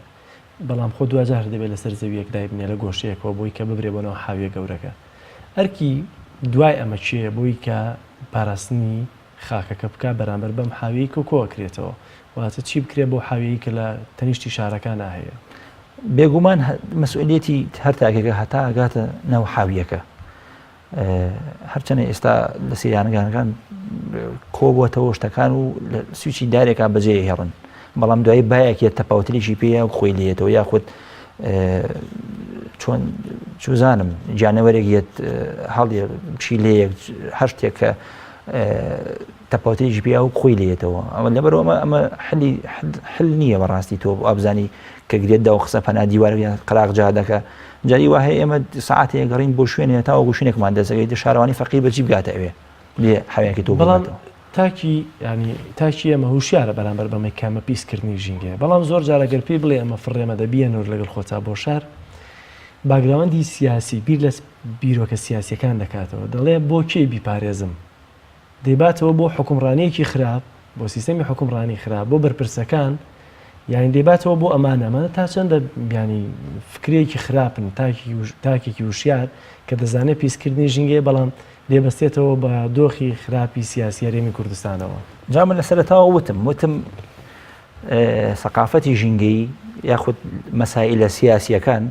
بەڵام خۆ دواجار دەبێت لەسەر زەوییەک دایبنێ لە گۆشەیەکەوە بۆی کە ببرێ بۆ ناو حاویە گەورەکە. ئەرکی دوای ئەمە کێیە بۆی کە پاراستنی خاکەکە بکا بەرامبەر بەم حاویەی کە کۆئەکرێتەوە؟ واتە چی بکرێ بەو حاویەی کە لە تەنیشتی شارەکانا هەیە؟ بێگومان مەسئولیەتی هەر تاکێکە هەتا ئەگاتە ناو حاویەکە. هەرچەنە ئێستا لە سەیرانگانەکان کۆبووەتەوە شتەکان و لە سوچی دارێکا بەجێ هێڵن بەڵام دوایی باەکیە تەپاوتریشی پێەیە و خۆی لێتەوە یاخود چۆن چوزانم گیانەوەرێک یەت هەڵێ چی لەیەک هەر شتێک کە تەپۆتێکی پێیا و خۆی لێتەوە ئەمە لەبەرەوە ئەمە ئەمە حلی حل نییە بەڕاستی تۆ ئابزانی کە گرێت دا و خسە پەنا دیوار یان قەراغ جادەکە جاری وا هەیە ئێمە سەعاتێک گەڕین بۆ شوێنێ تاوەکو شوێنێکمان دەستەکەوێت شارەوانی فەقیر بەجی بگاتە ئەوێ لێ حەوێکی تۆ بەڵام تاکی ینی تاکی ئێمە هوشیارە بەرامبەر بەمەی کامە پیسکردنی ژینگەیە بەڵام زۆر جارە گەر پێی بڵێ ئەمە فڕێمەدە بیەنۆر لەگەڵ خۆتا بۆ شار background ی سیاسی بیر لە بیرۆکە سیاسیەکان دەکاتەوە دەڵێ بۆ کێ بیپارێزم دەیباتەوە بۆ حوکمڕانیەکی خراپ، بۆ سیستەمی حوکمڕانی خراپ، بۆ بەرپرسەکان، یانی دەیباتەوە بۆ ئەمانە، ئەمانە تا چەندە یانی فکرەیەکی خراپن، تاکێکی وشیار کە دەزانێت پیسکردنی ژینگەیە بەڵام دەیبەستێتەوە بە دۆخی خراپی سیاسی هەرێمی کوردستانەوە. جا من لە سەرەتاوە وتم، وتم سەقافەتی ژینگەیی یاخود مەسائیلە سیاسیەکان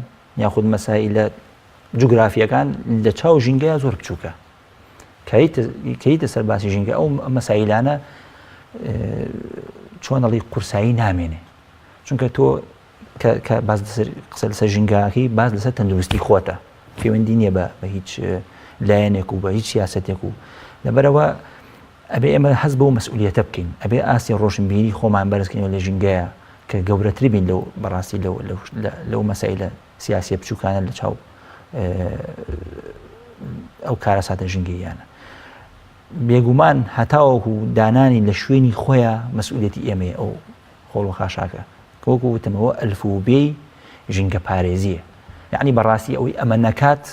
یاخود مەسائیلە جوگرافیەکان لە چاو ژینگەیە زۆر بچووکە. کەیتە سەر باسی ژینگە ئەو مەسایلانە چۆنەڵی قورسایی نامێنێ چونکە تۆ کە باز قسە لەسەر ژینگاکەی باز لەسەر تەندروستی خۆتە پەیوەندی نییە بە بە هیچ لایەنێک و بە هیچ سیاستێک و لەبەرەوە ئەبێ ئێمە هەز بەو مەسئولیەتە بکەین ئەبێ ئاستی ڕۆشنبیری خۆمان بەرزکەینەوە لە ژینگەیە کە گەورەتر بین لەو بەڕاستی لەو لەو مەسایلە سیاسیە بچوکانە لە چاو ئەو کارەساتە ژینگەییانە. بێگومان هەتاوەکو دانانی لە شوێنی خۆیان مەسئولەتی ئێمەیە ئەو خۆڵ و خاشاکە وەکو وتمەوە ئەلفوبێی ژینگە پارێزیە یعنی بەڕاستی ئەوەی ئەمە نەکات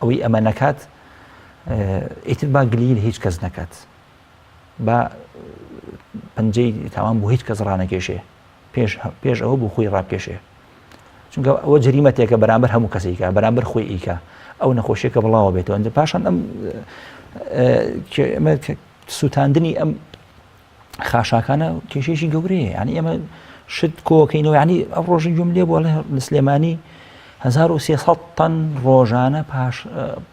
ئەوەی ئەمە نەکات ئیتر با گلی لە هیچ کەس نەکات با پەنجەی تاوان بۆ هیچ کەس ڕانەکێشێ پێش پێش ئەوە بۆ خۆی ڕابکێشێ چونکە ئەوە جەریمەتێکە بەرامبەر هەموو کەسێکە بەرامبەر خۆی ئیکا ئەو نەخۆشیەکە بڵاوە بێتەوە ئەنجە پاشان ئەم سووتاندنی ئەم خاشاکانە کێشێکی گەورەیە یعنی ئێمە شت کۆکەینەوە ینی ئەو ڕۆژی گوێم لێ بۆ لە سلێمانی 1300 تەن ڕۆژانە پاش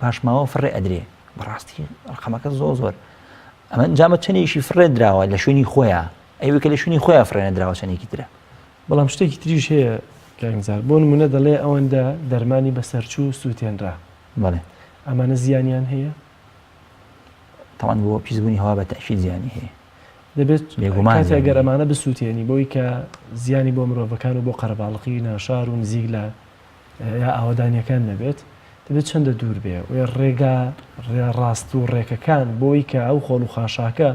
پاشماوە فڕێ ئەدرێ بەڕاستی ڕقەمەکە زۆر زۆر ئەمە جامە چەندێکی فڕێ دراوە لە شوێنی خۆیان ئەوی کە لە شوێنی خۆیان فڕێنەدراوە چەندێکی ترە بەڵام شتێکی تریش هەیە کاک نزار بۆ نمونە دەڵێ ئەوەندە دەرمانی بەسەرچوو سووتێنرا بەڵێ ئەمانە زیانیان هەیە؟ تاوان بۆ پیسبوونی هەوا بە تەئکید زیانی هەیە دەبێت بێگومان کاتێ ئەگەر ئەمانە بسووتێنی بۆی کە زیانی بۆ مرۆڤەکان و بۆ قەرەباڵقی ناشار و نزیک لە یا ئاوەدانیەکان نەبێت دەبێت چەندە دوور بێ و ڕێگا ڕاست و ڕێکەکان بۆی کە ئەو خۆڵ و خاشاکە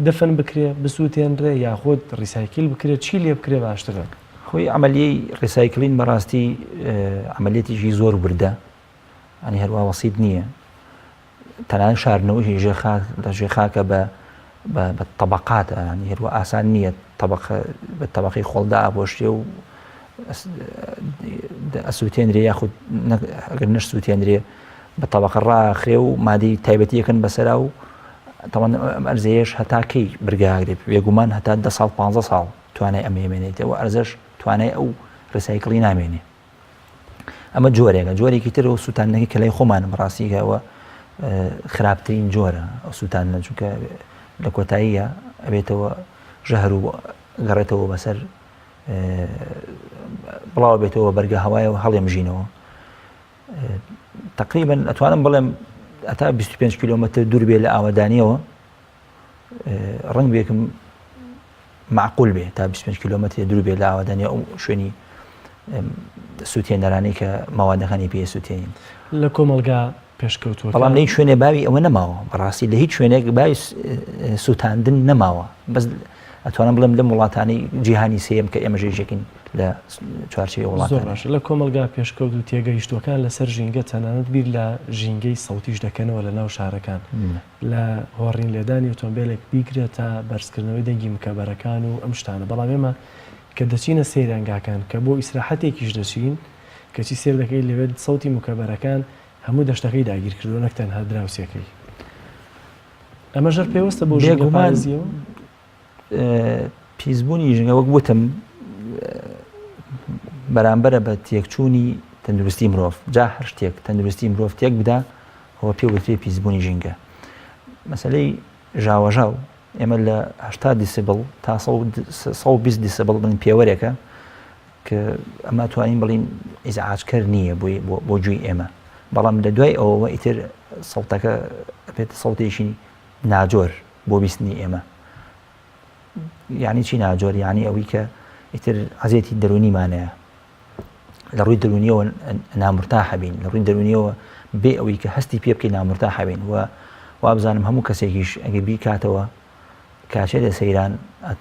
دفن بکرێ بسووتێنرێ یاخود recycle بکرێت چی لێ بکرێ باشترە؟ خۆی عەمەلیەی recycling بەڕاستی عەمەلیەتێکی زۆر وردە ئەنی هەروە وەسیت نییە تەنانەت شاردنەوەی ژێر خاک لە ژێر خاکە بە بە تەبقاتە ینی هەروە ئاسان نییە تەبقە بە تەبقەی خۆڵدا ئاپۆشرێ و ئەسووتێنرێ یاخود ئەگەر نش سووتێنرێ بە تەبقە ڕاخرێ و مادەی تایبەتیەکەن بەسەرا و تەوان ئەم ئەرزەیەش هەتا کەی برگاگرێت بێگومان هەتا ده ساڵ 15 ساڵ توانای ئەمە مێنێتەوە ئەرزەش توانای ئەو recycle ی نامێنێ. ئەمە جۆرێکە جۆرێکی تر و سووتاندنەکەی کە لای خۆمانە بەڕاستی کە ئەوە خراپترین جۆرە ئەو سووتاندنە چونکە لە کۆتاییە ئەبێتەوە ژەهر و گەڕێتەوە بەسەر بڵاو بێتەوە بەرگە هەوایە و هەڵێمژینەوە تقریبا ئەتوانم بڵێم هەتا 25 کیلومتر دوور بێ لە ئاوەدانیەوە ڕنگ بێکم معقول بێ تا 25 کیلومتر دوور بێ لە ئاوەدانی ئەو شوێنی سووتێنەرانەی کە ماوادەکانی پێ سووتێنین لە کۆمەڵگا پێشکەوتووەکان. بەڵام لە هیچ شوێنێ باوی ئەوە نەماوە بەڕاستی لە هیچ شوێنێک باوی سووتاندن نەماوە بەس ئەتوانم بڵێم لەم وڵاتانەی جیهانی سێیەم کە ئێمە ژێژێکین لە چوارچێوەی وڵاتان. زۆر باشە لە کۆمەڵگا پێشکەوت و تێگەیشتووەکان لەسەر ژینگە تەنانەت بیر لە ژینگەی سەوتیش دەکەنەوە لە ناو شارەکان لە هۆڕین لێدانی ئۆتۆمبێلێک بیگرە تا بەرزکردنەوەی دەنگی مکەبەرەکان و ئەم شتانە بەڵام ئێمە کە دەچینە سەیرانگاکان کە بۆ ئیسراحەتێکیش دەچین کەچی سێر دەکەی لەوێ سەوتی مکەبەرەکان هەموو دەشتەکەی داگیر کردووە نەک تەنها دراوسێکەی. ئەمەش هەر پەیوەستە بۆ ژینگە بێگومان پارێزیەوە؟ پیسبوونی ژینگە وەک وتم بەرامبەرە بە تێکچوونی تەندروستی مرۆڤ جا هەر شتێک تەندروستی مرۆڤ تێک بدا ئەوە پێ وترێ پیسبوونی ژینگە مەسەلەی ژاوەژاو ئێمە لە 80 دیسیبل تا 120 دیسیبل بڵین پێوەرێکە کە ئەمە توانین بڵین ئیزعاجکەر نییە بۆی بۆ گوێی ئێمە بەڵام لە دوای ئەوەوە ئیتر سەوتەکە ئەبێت سەوتێکی ناجۆر بۆ بیستنی ئێمە یعنی چی ناجۆر یعنی ئەوەی کە ئیتر عەزێتی دەرونیمانەیە لە ڕووی دەرونیەوە نامرتاحە بین لە ڕووی دەرونیەوە بێ ئەوەی کە هەستی پێ بکەین نامرتاحە بین و وابزانم هەموو کەسێکیش ئەگەر بیکاتەوە کاچێتە سەیران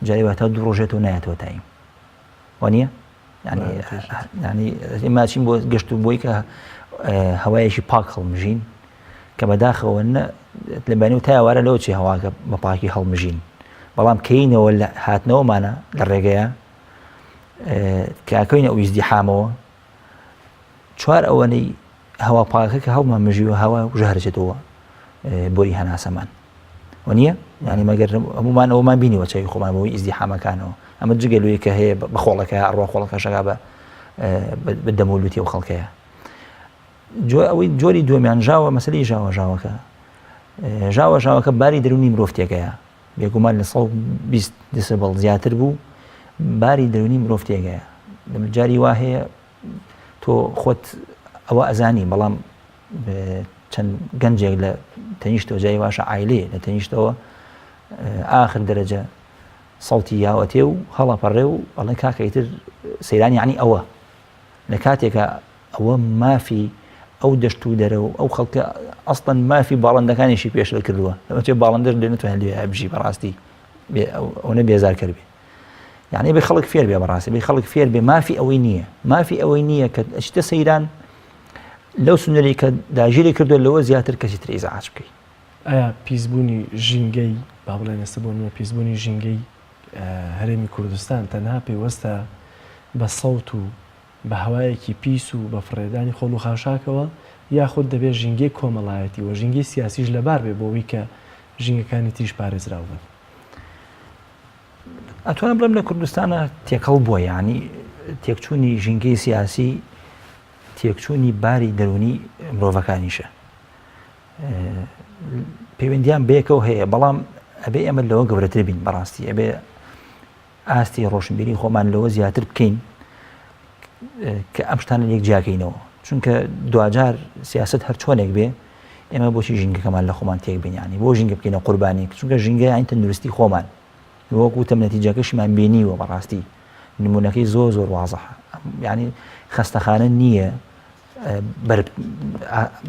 جاری واتە دوو ڕۆژێتەوە نایەتەوە تایم وانە ینی ئێمە چین بۆ گەشت و بۆی کە هەوایەکی پاک هەڵمژین کە بەداخەوە لە بەنی و تاوارە لەوە چی هەواکە بە پاکی هەڵمژین بەڵام کەینەوە لە هاتنەوەمانە لە ڕێگەیە کاکەینە ئەو ئیزدیحامەوە چوار ئەوەنەی هەوا پاکە کە هەڵمان مژیوە هەوا ژەهرچێتەوە بۆری هەناسەمان وەنیە یعنی مەگەر هەمومان ئەومان بینیوە چاوی خۆمان بۆی ئیزدیحامەکانەوە ئەمە جگە لەوەی کە هەیە بە خۆڵەکە ئەڕوا خۆڵەکە شەکا بە بە دەم و لوتی ئەو خەڵکەیە ئەوەی جۆری دووەمیان ژاوە مەسلی ژاوە ژاوەکە ژاوە ژاوەکە باری دەرونی مرۆڤ تێگەیە بێگومان لە 120 دیسبڵ زیاتر بوو باری دەرونی مرۆڤ تێگەیە جاری وا هەیە تۆ خۆت ئەوە ئەزانی بەڵام چەند گەنجێک لە تەنیشتەوە جای باشە عیلەیە لە تەنیشتەوە ئاخر دەرەجە سەڵتی یاوەتێ و هەڵەپەڕێ و ئەڵێن کاکە ئیتر سەیران یعنی ئەوە لە کاتێکە ئەوە مافی ئەو دەشت و دەرە و ئەو خەڵکە ئەستن مافی باڵندەکانیشی پێشل کردووە لەوەچێ باڵندەش لێ نتوانێت لێ بژی بەڕاستی ئەوە بێزارکەر بێ یعنی بێ خەڵک فێر بێ بەڕاستی بێ خەڵک فێر بێ مافی ئەوەی نییە مافی ئەوەی نییە کە ئەچتە سەیران لەو سنووری کە داگیری کردو لەوە زیاتر کەسی تر ئیزعاج بکەی. ئایا پیسبوونی ژینگەی، با بڵێین ئێستا بۆ نموونە پیسبوونی ژینگەی هەرێمی کوردستان تەنها پەیوەستە بە سەوت و بە هەوایەکی پیس و بە فڕێدانی خۆڵ و خاشاکەوە یاخود دەبێت ژینگەی کۆمەڵایەتی و ژینگەی سیاسیش لەبار بێ بۆ ئەوەی کە ژینگەکانی تریش پارێزراو بن؟ ئەتوانم بڵێم لە کوردستانە تێکەڵ بووە یانی تێکچوونی ژینگەی سیاسی تێکچوونی باری دەروونی مرۆڤەکانیشە پەیوەندیان بەیەکەوە هەیە بەڵام ئەبێ ئێمە لەوە گەورەتر بین بەڕاستی ئەبێ ئاستی ڕۆشنبیری خۆمان لەوە زیاتر بکەین کە ئەم شتانە لێک جیاکەینەوە چونکە دواجار سیاست هەر چۆنێک بێ ئێمە بۆچی ژینگەکەمان لە خۆمان تێک بینیانی بۆ ژینگە بکەینە قوربانی چونکە ژینگە یانی تەندروستی خۆمان وەک وتم نەتیجەکەشمان بینیوە بەڕاستی نمونەکەی زۆر زۆر وازحە یعنی خەستەخانە نییە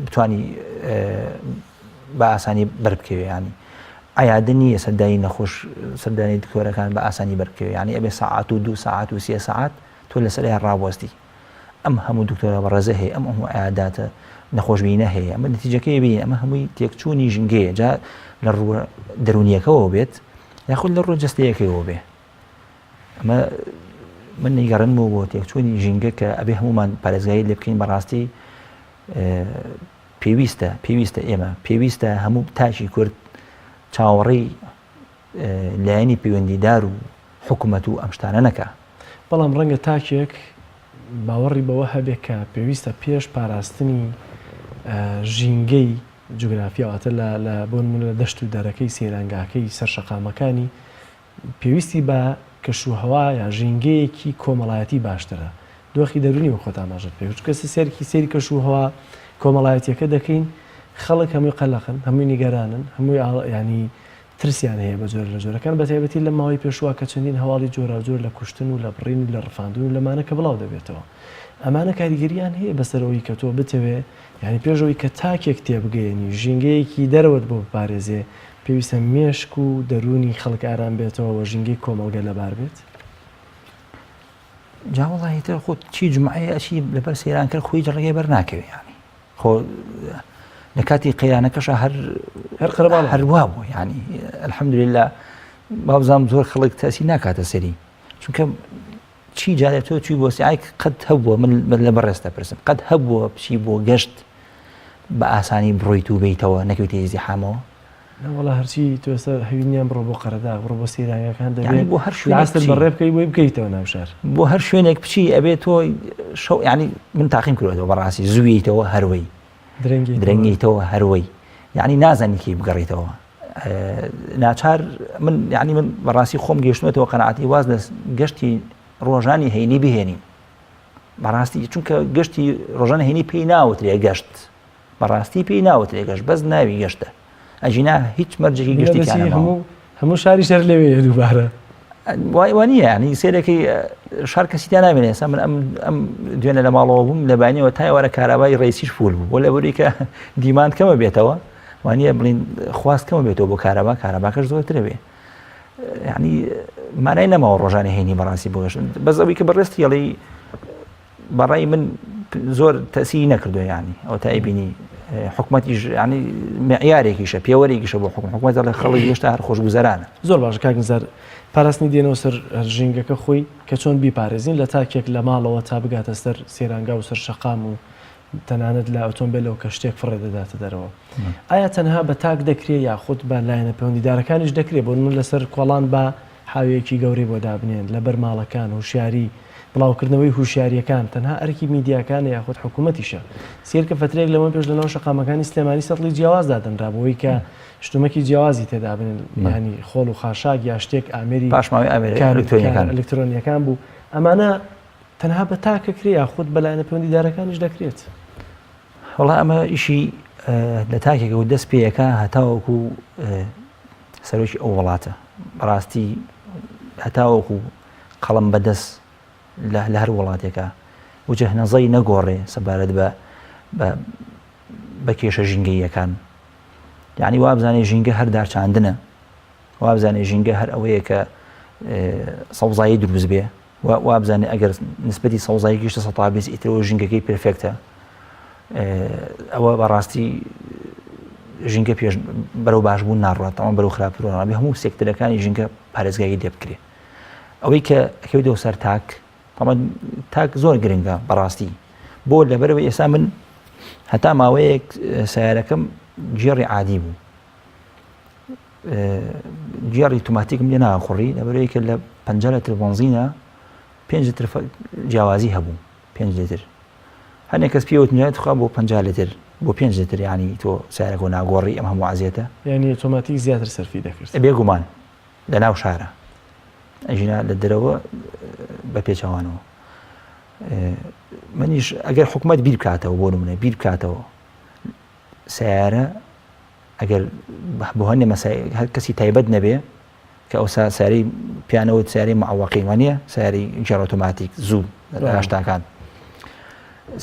بتانی بە ئاسانی بەربکەوێ ینی عیادە نییە سەردانی نەخۆش سەردانی دکتۆرەکان بە ئاسانی بەرکەوێ ینی ئەبێ سەعات و دو سەعات و سێ سەعات تۆ لەسەر ڕاوەستی ئەم هەموو دکتۆرە بەڕێزە هەیە ئەم هەموو عیاداتە نەخۆشبینە هەیە ئەمە نەتیجەکەی بین ئەمە هەمووی تێکچوونی ژینگەیە جا لە ڕووە دەرونیەکەەوە بێت یاخود لە ڕووە جەستەیەکەیەوە بێ ئەمە من نیگەڕنمەوە بۆ تێکچوونی ژینگە کە ئەبێ هەمومان پارێزگاری لێ بکەین بەڕاستی پێویستە پێویستە ئێمە پێویستە هەموو تاکی کورد چاوەڕێی لایەنی پەیوەندیدار و حکومەت و ئەم شتانە نەکا. بەڵام ڕەنگە تاکێک باوەڕی بەوە هەبێ کە پێویستە پێش پاراستنی ژینگەی جوگرافیا واتە لە لە بۆ نموونە لە دەشت و دەرەکەی سەیرانگاکەی سەر شەقامەکانی پێویستی بە کەشوهەوا یا ژینگەیەکی کۆمەڵایەتی باشترە دۆخی دەروونی وەک خۆت ئاماژەت پێ کرد چونکە سێرکی سەیری کەشوهەوا کۆمەڵایەتیەکە دەکەین خەڵک هەمووی قەلەقن هەمووی نیگەرانن هەمووی ینی ترسیان هەیە بە جۆرە لە جۆرەکان بە تایبەتی لەم ماوەی پێشووە کە چەندین هەواڵی جۆراوجۆر لە کوشتن و لە بڕین و لە ڕفاندن و لەمانە کە بڵاو دەبێتەوە ئەمانە کاریگەریان هەیە بەسەر ئەوەی کە تۆ بتەوێ یانی پێش ئەوەی کە تاکێک تێبگەیەنی ژینگەیەکی دەرەوەت بۆ بپارێزێ پێویستە مێشک و دەروونی خەڵک ئارام بێتەوە و ژینگەی کۆمەڵگە لەبار بێت؟ جا وەڵاهی تر خۆ چی جومعەیە ئەچی لەبەر سەیران کرد خۆی ڕێگەی بەر ناکەوێ یانی خۆ لە کاتی قەیرانەکەشە هەر هەر قەرەباڵ هەروا بوو یانی الحمدلله بابزانام زۆر خەڵک تەسی ناکاتە سەری چونکە چی جارێ تۆ چوی بۆ سیایک قەت هەبووە من لە بەڕێز دەپرسم قەت هەبووە بچی بۆ گەشت بە ئاسانی بڕۆیت و بیتەوە نەکەویتە ئیزدیحامەوە؟ نەوەڵا هەرچی تۆ ئێستا هەوینیان بڕۆ بۆ قەرەداغ بڕۆ بۆ سەیرانگاکان دەبێت یانی بۆ هەر شوێنێک لاستت بچی بەڕێ بکەی بۆی بکەیتەوە ناو شار. بۆ هەر شوێنێک بچی ئەبێ تۆ شەو یانی من تاقیم کردوەتەوە بەڕاستی زوویتەوە هەروەی درەنگیتەوە درەنگیتەوە هەروەی یعنی نازانی کەی بگەڕیتەوە ناچار من یعنی من بەڕاستی خۆم گەشتمەتەوە قەناعەتی واز لە گەشتی ڕۆژانی هەینی بهێنین بەڕاستی چونکە گەشتی ڕۆژانە هەینی پێی ناوترێ گەشت بەڕاستی پێی ناوترێ گەشت بەس ناوی گەشتە ئەژینا هیچ مەرجێکی گشتی هەموو هەموو شاری شەر لەوێ دووبارە وای وانە ینی سێرەکەی شار کەسی تا نامێنێ ئێستا من ئەم ئەم دوێنە لە ماڵەوە بووم لە بانیەوە تا ئێوارە کارەبای ڕێسیش فول بوو بۆ لەبەری کە demand کەمە بێتەوە وانە بڵین خواست کەمە بێتەوە بۆ کارەبا کارەباکەش زۆرترە بێ یعنی مانای نەماوە ڕۆژانی هەینی بەڕاستی بۆ گەشت بەس ئەوەی کە بەڕێستی ئەڵێی بەڕای من زۆر تەسیری نەکردو ینی ئەو تا ئەیبینی حکومەتیش ینی معیارێکیشە پێوەرێکیشە بۆ حکوم حکومەت دەڵێ خەڵک هێشتا هەر خۆشگوزەرانە. زۆر باشە کاک نزار پاراستنی دێنەوە سەر ژینگەکە خۆی کە چۆن بیپارێزین لە تاکێک لە ماڵەوە تا بگاتە سەر سەیرانگا و سەر شەقام و تەنانەت لە ئۆتۆمبێلەوە کە شتێک فڕێ دەداتە دەرەوە ئایا تەنها بە تاک دەکرێ یاخود بە لایەنە پەیوەندیدارەکانیش دەکرێ بۆ نمونە لەسەر کۆڵان با حاویەکی گەورەی بۆ دابنێن لەبەر ماڵەکان هوشیاری بڵاوکردنەوەی هوشیاریەکان تەنها ئەرکی میدیاکانە یاخود حکوومەتیشە سیرکە فترێک لەمە پێش لەناو شەقامەکانی سلێمانی سەتڵی جیاواز دادەنرا بۆی کە شتومەکی جیاوازی تێدا بنێن ینی خۆڵ و خاشاک یا شتێک ئامێری پاشماوەی ئامێرە ئەلکترۆنیەکان ئەلکترۆنیەکان بوو ئەمانە تەنها بە تاکە کرێ یاخود بە لایەنە پەیوەندیدارەکانیش دەکرێت؟ وەڵا ئەمە ئیشی لە تاکێکەوە دەست پێیەکە هەتاوەکو سەرۆکی ئەو وڵاتە بەڕاستی هەتاوەکو قەڵم بەدەست لە هەر وڵاتێکە وجه نەزەی نەگۆڕێ سەبارەت بە بە کێشە ژینگەیەکان یعنی وابزانێ ژینگە هەر دارچاندنە وابزانێ ژینگە هەر ئەوەیە کە سەوزایی دروست بێ وابزانێ ئەگەر نسبەتی سەوزایی گەیشتە 120 ئیترەوە ژینگەکەی perfect ە ئەوە بەڕاستی ژینگە پێش بەرەو باشبوون ناڕات تەواو بەرەو خراپتر هەموو سێکتەرەکانی ژینگە پارێزگاری لێ بکرێ ئەوەی کە ئەکەوێتەوە سەر تاک تەمان تاک زۆر گرنگە بەڕاستی بۆ لەبەرەوە ئێستا من هەتا ماوەیەک سیارەکەم گێڕی عادی بوو گێڕی توماتیکم لێ ناخوڕی لەبەرەوەی کە لە 50 لتر بەنزینە 5 لتر جیاوازی هەبوو 5 لتر هەنێک کەس پێوت نوێت خوا بۆ 50 لتر بۆ 5 لتر ینی تۆ سیارەکە ناگۆڕی ئەم هەموو عزیێتە یعنی ئۆتۆماتیک زیاتر سەرفی دەکرد بێگومان لە ناو شارە ئەژینا لە دەرەوە بە پێچەوانەوە منیش ئەگەر حکوومەت بیر بکاتەوە بۆ نمونە بیر بکاتەوە سیارە ئەگەر بۆ هەندێ مەسایل هەر کەسی تایبەت نەبێ کە ئەوسا ساری پیانەوە ساری معوەقین وانە ساری گێڕ ئۆتۆماتیک زوو لە هەشتاکان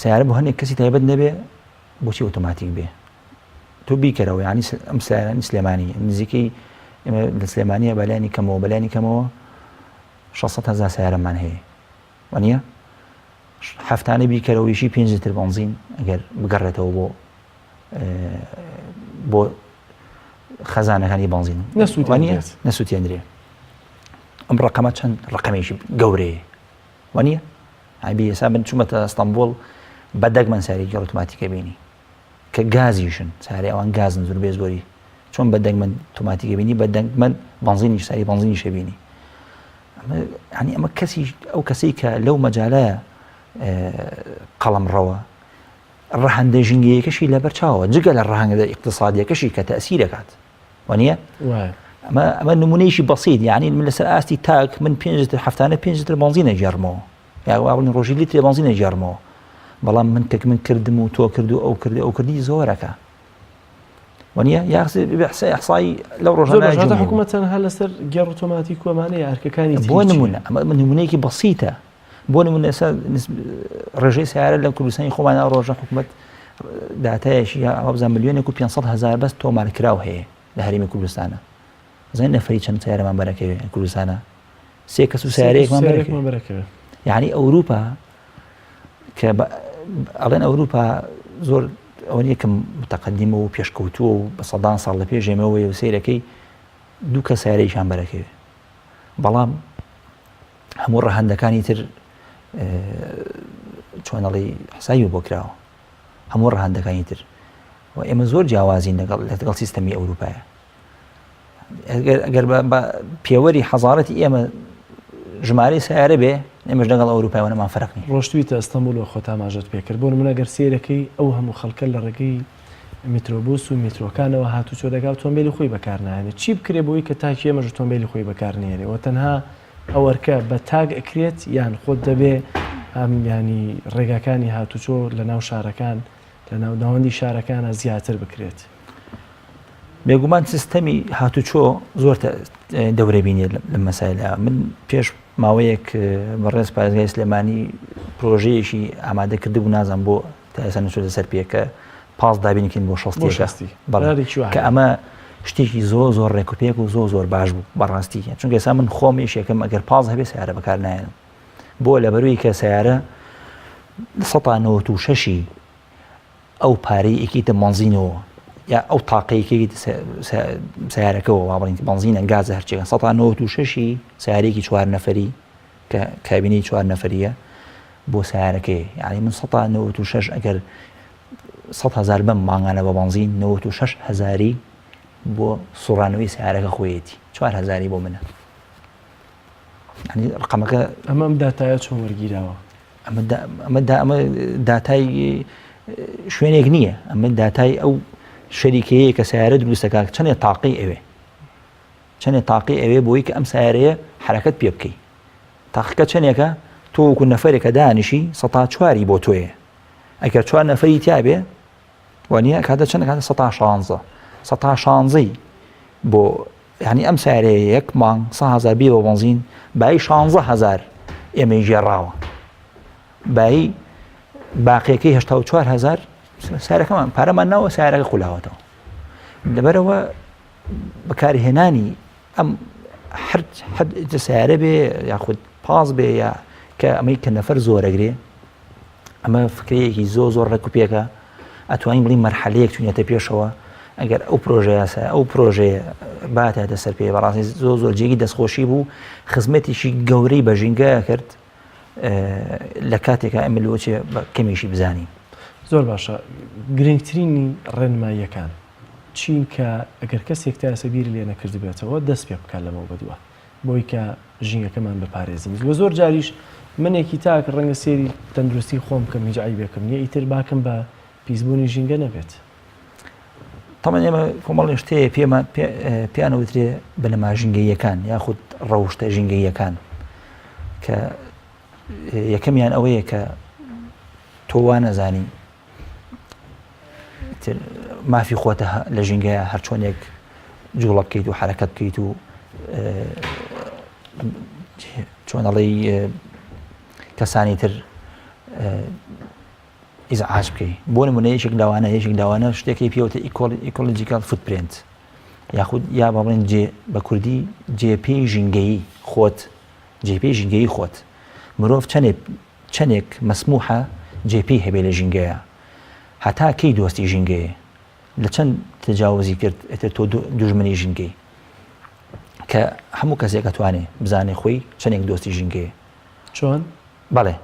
سیارە بۆ هەندێک کەسی تایبەت نەبێ بۆچی ئۆتۆماتیک بێ تۆ بیکەرەوە ینی ئەم سیارانی سلێمانی نزیکەی ئێمە لە سلێمانیە بەلانی کەمەوە بەلانی کەمەوە 600 هزار سیارەمان هەیە وانە هەفتانە بیکەرەوەیشی پێنج لتر بەنزین ئەگەر بگەڕێتەوە بۆ بۆ خەزانەکانی بەنزین نەسووتێنرێ ئەم ڕقەمە چەند ڕقەمێکی گەورەیە وانە ئابی ئێسا من چوومەتە ئەستەمبول بە دەگمەن سارێکی ئۆتۆماتیکە بینی کە گازیشن سارێ ئەوان گازن زۆر بێ زۆری چۆن بە دەگمەن تۆماتیکە بینی بە دەگمەن بەنزینی ساری بەنزینی شەبینی ئەنی ئەمە کەسی ئەو کەسی کە لەو مەجالەیە. قەڵەمڕەوە ڕەهەندە ژینگەیەکەشی لەبەر چاوە جگە لە ڕەهەندە ئیقتصادیەکەشی کە تەسیرەکات وانە ئەمە ئەمە نمونەیەکی بەسیت یعنی من لەسەر ئاستی تاک من پێنج لیتر هەفتانە پێنج لیتر بەنزین ئەگێڕمەوە یا وا بڵێن ڕۆژی لیترێ بەنزین ئەگێڕمەوە بەڵام من کە من کردم و تۆ کرد و ئەو کرد ئەو کردی زۆرەکە وانە یاحسایی لەو ڕۆژانە حکوومەت تەنها لەسەر گێڕ ئۆتۆماتیک وەمانەیە ئەرکەکانی بۆ نمونە ئەمە نمونەیەکی بەسیتە بۆ نمونە ئێستا ڕێژەی سیارە لە کوردستانی خۆمان ڕۆژە حکوومەت داتایەکی یا بزان ملیۆنێک و 500 هزار بەس تۆمارکراو هەیە لە هەرێمی کوردستانە زین نەفەری چەند سیارەمان بەرەکەوێ کوردستانە سێ کەس و سیارەیەکمان بەرەکەوێ یعنی ئەوروپا کە ئەڵێن ئەوروپا زۆر ئەوە نییە کە متەقدیمە و پێشکەوتووە و بە سەدان ساڵ لە پێش ئێمەوەیە و سەیرەکەی دوو کە سیارەیەکیان بەرەکەوێ بەڵام هەموو ڕەهەندەکانی تر چۆنەڵی حساوی بۆ کراوە هەموو ڕەهەندەکانی تر و ئێمە زۆر جیاوازین لەگەڵ لەگەڵ سیستەمی ئەوروپایە ئەگەر بە پێوەری حەزارەتی ئێمە ژمارەی سیارە بێ ئێمەش لەگەڵ ئەوروپای وەنەمان فەرق نیە. ڕۆشتویتە ئەستەنبوڵ و خۆت ئاماژەت پێکرد بۆ نمونە گەر سەیرەکەی ئەو هەموو خەڵکە لە ڕێگەی میترۆبوس و میترۆکانەوە هاتوچۆ دەکا ئۆتۆمبێلی خۆی بەکار ناهێنێ چی بکرێ بۆی کە تاکی ئێمەش ئۆتۆمبێلی خۆی بەکار نێنێ و تەنها ئەو ئەرکە بە تاک ئەکرێت یان خۆت دەبێ ئەم یانی ڕێگاکانی هاتوچۆ لە ناو شارەکان لە ناو ناوەندی شارەکانە زیاتر بکرێت. بێگومان سیستەمی هاتوچۆ زۆر دەورە بینێت لە مەسایلە من پێش ماوەیەک بەڕێز پارێزگای سلێمانی پرۆژەیەکی ئامادە کردبوو نازم بۆ تا ئێستا نەچۆتە سەر پێکە پاس دابینکەین بۆ شەستیەکە کە ئەمە شتێکی زۆر زۆر ڕێکوپێک و زۆر زۆر باش بوو بەڕاستی چونکە ئێستا من خۆم یەکێکم ئەگەر پاز هەبێ سیارە بەکار نایەنم بۆ لەبەروی کە سیارە 1996 ئەو پارەی ئەکەیتە بەنزینەوە یا ئەو تاقەی کەیتە سیارەکەەوە وا بڵین بەنزینە گازە هەرچێکە 1996 سیارێکی چوار نەفەری کە کابینەی چوار نەفەریە بۆ سیارەکەی یعنی من 1996 ئەگەر 100 هزار بەم مانگانە بە بەنزین 96 هزاری بۆ سوڕانەوەی سیارەکە خۆیەتی چوار هزاری بۆ منە ڕقەمەکە ئەمە ئەم داتایە چۆن وەرگیراوە ئەمە ئەمە داتای شوێنێک نییە ئەمە داتای ئەو شەریکەیە کە سیارە دروستەکە چەندێ تاقی ئەوێ چەندێ تاقی ئەوێ بۆی کە ئەم سیارەیە حرەکەت پێ بکەی تاقیکە چەندێکە تۆ وەکو نەفرێکە دانیشی سەتا چواری بۆ تۆیە ئەگەر چوار نەفری تیاابێ وانە کاتە چەند کاتە سەتا شانزە سەتا شانزەی بۆ یانی ئەم سەیارەیە یەک مانگ 100 هەزار بی بە بەنزین بایی 16 هەزار ئێمەی گێڕاوە بایی باقیەکەی 84 هەزار سارەکەمان پارەمان ناوە سارەکە خولاوەتەوە لەبەرەوە بەکارهێنانی ئەم هەر سیارە بێ یاخود پاس بێ یا کە ئەمەی کە نەفەر زۆرەگرێ ئەمە فکرەیەکی زۆر زۆر ڕێک و پێکە ئەتوانین بڵین مەرحەلەیەک چونێتە پێشەوە ئەگەر ئەو پرۆژە یاسا ئەو پرۆژەیە باتە سەر پێ بەڕاستی زۆر زۆر جێگی دەستخۆشی بوو خزمەتێکی گەورەی بە ژینگە کرد لە کاتێکا ئەمە لەوەچێ بە کەمیشی بزانین. زۆر باشە گرنگترینی ڕێنماییەکان چین کە ئەگەر کەسێک تا ئێستا بیری لێ نەکردبێتەوە دەست پێ بکات لەمەو بەدوا بۆی کە ژینگەکەمان بپارێزین وە زۆر جاریش منێکی تاک ڕەنگە سێری تەندروستی خۆم بکەم هیچ عەیبێکم نییە ئیتر باکم بە پیسبوونی ژینگە نەبێت. تەمان ئێمە کۆمەڵی شتەیە پێمان پێیان وترێ بنەما ژینگەییەکان یاخود ڕەوشتە ژینگەییەکان کە یەکەمیان ئەوەیە کە تۆ وا نەزانی مافی خۆتە لە ژینگەیە هەرچۆنێک جوڵە بکەیت و حرەکەت بکەیت و چۆن ئەڵێی کەسانی تر ئیزعاج بکەی بۆ نمونە یەکێک لەوانە یەکێک لەوانە شتێکی پێوتە ecological footprint یاخود یا بە بڵێن جێ بە کوردی جێپێی ژینگەیی خۆت جێپێی ژینگەیی خۆت مرۆڤ چەندێک چەندێک مەسموحە جێپێی هەبێ لە ژینگەیە هەتا کەی دۆستی ژینگەیە لە چەند تەجاوزی کرد ئێتر تۆ دوژمنی ژینگەی کە هەموو کەسێک ئەتوانێ بزانێ خۆی چەندێک دۆستی ژینگەیە چۆن؟ بەڵێ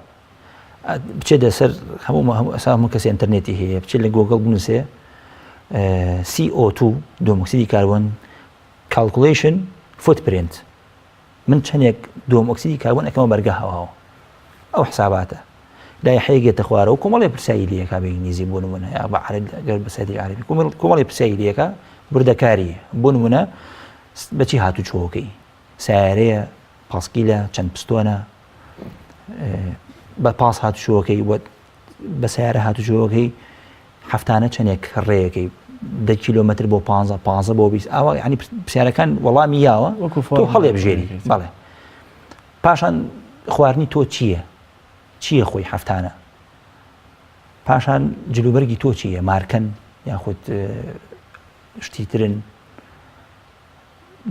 بچێتە سەر هەموو هەموو ئەسا هەموو کەسی ئینتەرنێتی هەیە بچێت لە گۆگڵ بنووسێ CO2 دووەم ئۆکسیدی کاربۆن calculation footprint من چەندێک دووەم ئۆکسیدی کاربۆن ئەکەمە بەرگە هەواوە ئەو حساباتە. لایحەیەک یەتە خوارەوە کۆمەڵێ پرسیاری لێکا بە ئینگلیزی بۆ نمونە یا بە عەرەبی گەر بە سایتێکی عەرەبی کۆمەڵێ پرسیاری لێکا وردەکاری بۆ نمونە بەچی هاتوچۆکەی سیارەیە پاسکیلە چەند پستۆنە بە پاس هاتوچۆکەی وە بە سیارە هاتوچۆکەی هەفتانە چەندێک ڕێیەکەی دە کیلۆمەتر بۆ پ 15 بۆ 20 ئاوا ینی پرسیارەکان وەڵامی یاوە تۆ هەڵێ بژێری بەڵێ پاشان خواردنی تۆ چییە؟ چییە خۆی هەفتانە؟ پاشان جلوبەرگی تۆ چییە؟ مارکەن یاخود شتی ترن؟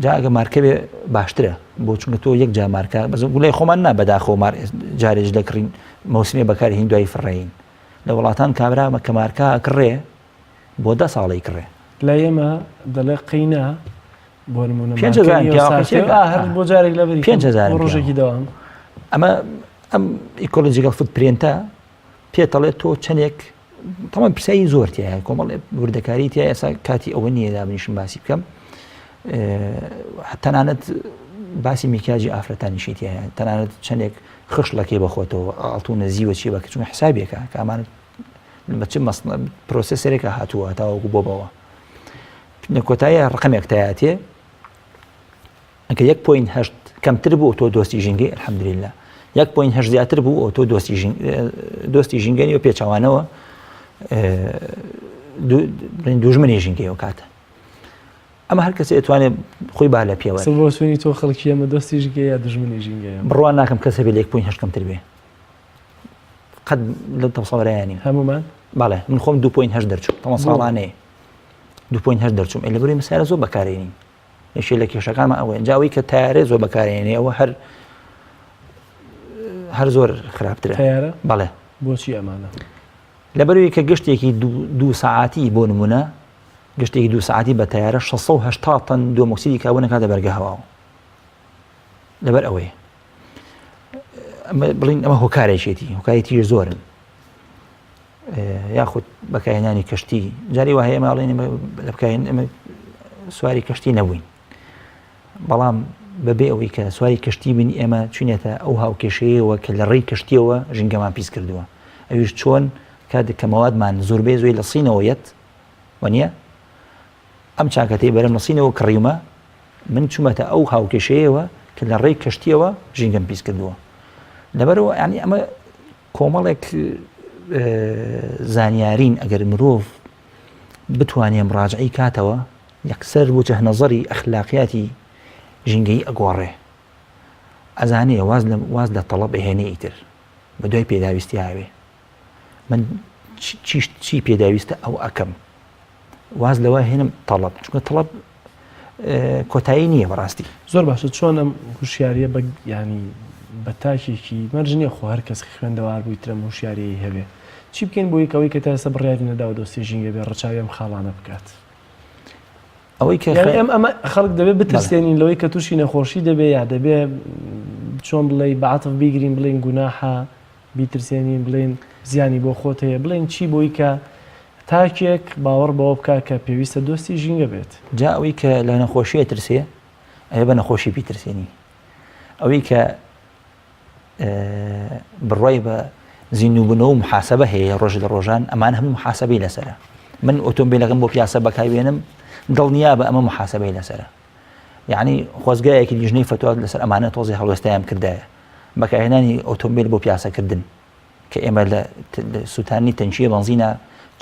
جا ئەگە مارکە بێ باشترە بۆ چونکە تۆ یەک جا مارکە بەس گولای خۆمان نا بەداخەوە مار جارێک دەکڕین مەوسمێ بەکاری هین دوای فڕین لە وڵاتان کابرا کە مارکە کڕێ بۆ دە ساڵی کڕێ لای ئێمە دەڵێ قەینا بۆ نمونە هەر بۆ جارێک لە 5000 ڕۆژێکی دەوام ئەمە ئەم ecological footprint ە پێتەڵێت تۆ چەندێک تەمان پرسیاری زۆر تایە کۆمەڵ وردەکاری تیا ئێستا کاتی ئەوە نییە دابنیشم باسی بکەم تەنانەت باسی میکاجی ئافرەتانیشی تایە تەنانەت چەندێک خشڵەکەی بەخۆتەوە ئاڵتونە زیوە چی بەکە چون حسابێکە کامانە بە چ processor ێکە هاتووە تاوەکو بۆ بەوە لە کۆتاییە ڕقەمێک تایەتێ ئەگەر یەک point هەشت کەمتر بوو تۆ دۆستی ژینگەی الحمدلله یەک point هەشت زیاتر بوو تۆ دۆستی دۆستی ژینگەنی و پێچەوانەوە دوژمنی ژینگەی ئەو کاتە ئەمە هەر کەسێ توانێت خۆی با لە پێوە بۆچوونی تۆ خەڵکی ئەمە دۆستی ژینگەیە یا دوژمنی ژینگەیە بڕوا ناکەم کەسە بێ لە یەک point هەشت کەمتر بێ قەت لەو تەسەوەرەیان نیم هەمومان بەڵێ من خۆم دو point هەشت دەرچوو تەمە ساڵانەیە دو point هەشت دەرچووم ئێ لەبەرەی مەسایلە زۆر بەکارێنین یەکێ لە کێشەکانمان ئەوەیە جا ئەوەی کە تایارێ زۆر بەکارێنێ ئەوە هەر هەر زۆر خراپترە تەیارە بەڵێ بۆچی ئەمانە لەبەرەوەی کە گەشتێکی دوو سەعاتی بۆ نمونە گەشتێکی دوو سەعاتی بە تەیارە 680 تەن دووەمۆکسیدی کاربۆن ئەکاتە بەرگە هەواوە لەبەر ئەوەیە بڵین ئەمە هۆکارێکێتی هۆکاری تیژ زۆرن یاخود بەکارهێنانی کەشتی جاری وایە ئێمە ئەڵێن لە بکارهێن ئێمە سواری کەشتی نەبووین بەڵام بەبێ ئەوەی کە سواری کەشتی بین ئێمە چوینێتە ئەو هاوکێشەیەوە کە لە ڕێی کەشتیەوە ژینگەمان پیس کردووە ئەویش چۆن کاتێک کە مەوادمان زۆربەی زۆی لە سینەوە یەت وەنیە ئەم چاکەتەی بەرم لە سینەوە کڕیومە من چوومەتە ئەو هاوکێشەیەوە کە لە ڕێی کەشتیەوە ژینگەم پیس کردووە لەبەرەوە ینی ئەمە کۆمەڵێک زانیارین ئەگەر مرۆڤ بتوانێ مڕاجعی کاتەوە یەکسەر وجه نەزەری ئەخلاقیاتی ژینگەیی ئەگۆڕێ ئەزانێ واز لە واز لە تەڵەب ئەهێنێ ئیتر بە دوای پێداویستی ئاوێ من چی چی پێداویستە ئەو ئەکەم واز لەوە هێنم تەڵەب چونکە تەڵەب کۆتایی نییە بەڕاستی. زۆر باشە چۆن ئەم هوشیاریە بە یانی بە تاکێکی مەرج نییە خۆ هەر کەس خوێندەوار بووی ترەم هوشیاریی هەبێ چی بکەین بۆی کە ئەوەی کە تا ئێستا بڕیاری نەداوە دۆستی ژینگە بێ ڕەچاوی ئەم خاڵانە بکات ئەوەی کە یانی ئەم ئەمە خەڵک دەبێ بترسێنین لەوەی کە تووشی نەخۆشی دەبێ یا دەبێ چۆن بڵێی بە عەتف بیگرین بڵێین گوناحە بیترسێنین بڵێین زیانی بۆ خۆت هەیە بڵێین چی بۆی کە تاکێک باوەڕ بەوە بکا کە پێویستە دۆستی ژینگە بێت. جا ئەوەی کە لە نەخۆشی ئەترسێ ئەبێ بە نەخۆشی بیترسێنی ئەوەی کە بڕوای بە زیندووبوونەوە و محاسبە هەیە ڕۆژ لە ڕۆژان ئەمان هەموو محاسبەی لەسەرە من ئۆتۆمبیلەکەم بۆ پیاسە بەکاروێنم دڵنیا بە ئەمە محاسبەی لەسەرە یعنی خۆزگایەکی لیژنەی فەتوا لەسەر ئەمانە تۆزی هەڵوێستایان کردایە بەکارهێنانی ئۆتۆمبیل بۆ پیاسەکردن کە ئێمە لە سووتانی تەنکیە بەنزینە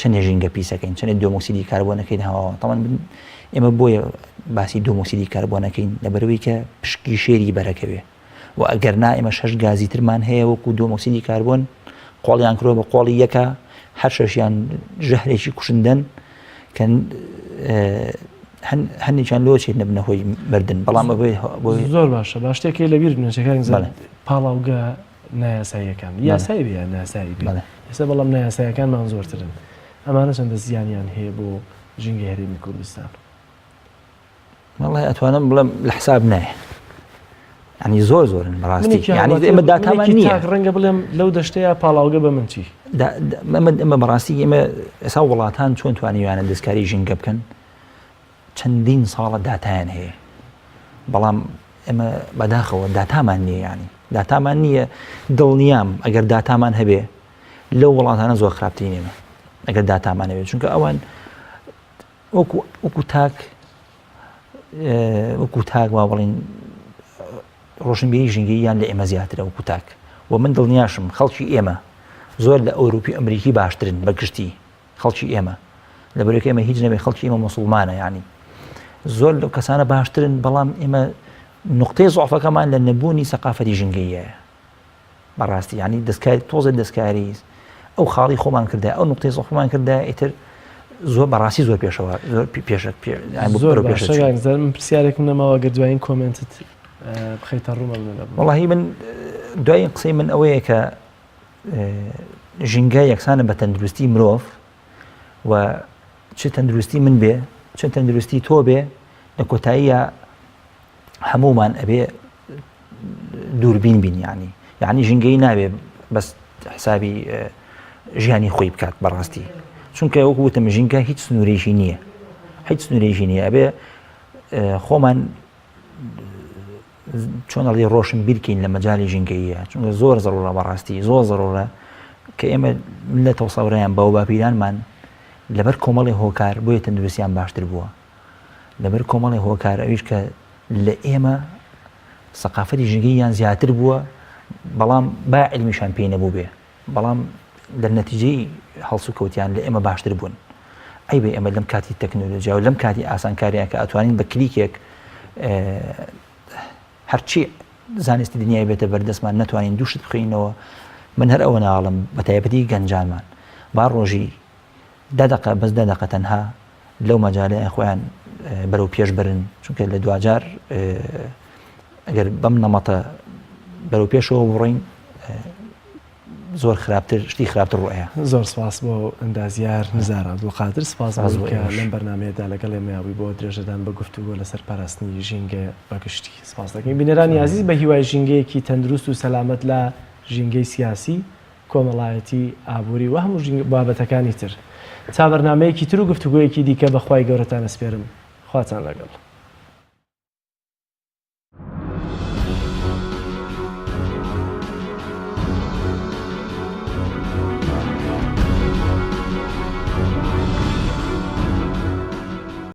چەندێ ژینگە پیسەکەین چەندێ دومۆکسیدی کاربۆنەکەین هەواوە تەمان ئێمە بۆیە باسی دومۆکسیدی کاربۆنەکەین لەبەرەوەی کە پشکی شێری بەرەکەوێ و ئەگەر نا ئێمە شەش گازی ترمان هەیە وەکو دومۆکسیدی کاربۆن قۆڵیان کرۆ بە قۆڵی یەکە هەر شەشیان ژەهرێکی کوشندەن کە هەندێکیان لۆ چێت نەبنە هۆی مردن بەڵام زۆر باشە با شتێکی لەبیر بنەچەکانی پاڵاوگە نایاساییەکان یاسایی بێ یان ناسایی بێ ئێستا بەڵام نایاسایەکانمان زۆرترن ئەمانە چەندە زیانیان هەیە بۆ ژینگەی هەرێمی کوردستان؟ وەڵای ئەتوانم بڵێم لە حساب نایە ینی زۆر زۆرن بەڕاستی یعنی ئێمە داتامان نییە ڕەنگە بڵێم لەو دەشتەیە پاڵاوگە بە من چی ئەمە بەڕاستی ئێمە ئێستا وڵاتان چۆن توانیویانە دەستکاری ژینگە بکەن چەندین ساڵە داتایان هەیە بەڵام ئێمە بەداخەوە داتامان نییە ینی داتامان نییە دڵنیام ئەگەر داتامان هەبێ. لەو وڵاتانە زۆر خراپترین ئێمە ئەگەر داتامانەوێت چونکە ئەوان وەکو وەکو تاک وەکو تاک وا بڵین ڕۆشنبیری ژینگەییان لە ئێمە زیاترە وەکو تاک و من دڵنیاشم خەڵکی ئێمە زۆر لە ئەوروپی ئەمریکی باشترن بە گشتی خەڵکی ئێمە لەبەرەکە ئێمە هیچ نەبێ خەڵکی ئێمە مسلمانە ینی زۆر لەو کەسانە باشترن بەڵام ئێمە نقطەی زۆفەکەمان لە نەبوونی سەقافەتی ژینگەیە بەڕاستی یعنی دەستکاری تۆزێ دەستکاری ئەو خاڵی خۆمان کردا ئەو نقطەی زۆخمان کردا ئیتر زۆر بەڕاستی زۆر پێشەوە زۆر پێشە زۆر باشە من پرسیارێکم نەماوە گەر دوایین comment ت بخەیتە ڕوو وەڵی من دوایین قسەی من ئەوەیە کە ژینگە یەکسانە بە تەندروستی مرۆڤ و چ تەندروستی من بێ چ تەندروستی تۆ بێ لە کۆتاییە هەموومان ئەبێ دووربین بین یعنی یعنی ژینگەی ناوێ بەس حسابی ژیانی خۆی بکات بەڕاستی چونکە وەکو وتم ژینگە هیچ سنوورێکی نییە هیچ سنوورێکی نییە ئەبێ خۆمان چۆن ئەڵی ڕۆشن بیرکەین لە مەجای ژینگەیە چونکە زۆر زەڕورە بەڕاستی زۆر زەڕورە کە ئێمە لە تەوسەوریان باو باپیرانمان لەبەر کۆمەڵی هۆکار بۆیە تەندروستیان باشتر بووە لەبەر کۆمەڵی هۆکار ئەویش کە لە ئێمە سەقافەتی ژینگەییان زیاتر بووە بەڵام با علمیشان پێی نەبوو بێ بەڵام لە نەتیجەی هەڵسوکەوتیان لە ئێمە باشتر بوون ئەی بێ ئێمە لەم کاتی تەکنۆلۆژیا و لەم کاتی ئاسانکاریان کە ئەتوانین بە کلیکێک هەرچی زانستی دنیای بێتە بەردەستمان نەتوانین دووشت بخینەوە من هەر ئەوە ناڵم بە تایبەتی گەنجانمان با ڕۆژی دە دەقە بەس دە دەقە تەنها لەو مەجالەیە خۆیان بەرەو پێش برن چونکە لە دواجار ئەگەر بەم نەمەتە بەرەو پێشەوە بڕین زۆر خراپتر شتی خراپتر ڕۆیە زۆر سپاس بۆ ئەندازیار نزار عەبدولقادر سپاس بۆ کە لەم بەرنمەیەدا لەگەڵ ئێمەیاوی بۆ درێژەدان بە گفتوگۆ لەسەر پاراستنی ژینگە بەگشتی سپاس دەکەین بینەرانی ئازیز بە هیوای ژینگەیەکی تەندروست و سەلامەت لە ژینگەی سیاسی کۆمەڵایەتی، ئابووری و هەموو بابەتەکانی تر. تا بەرنامەیەکی تر و گفتوگۆیەکی دیکە بە خوای گەورەتان ئەسپێرم. خواتان لەگەڵ.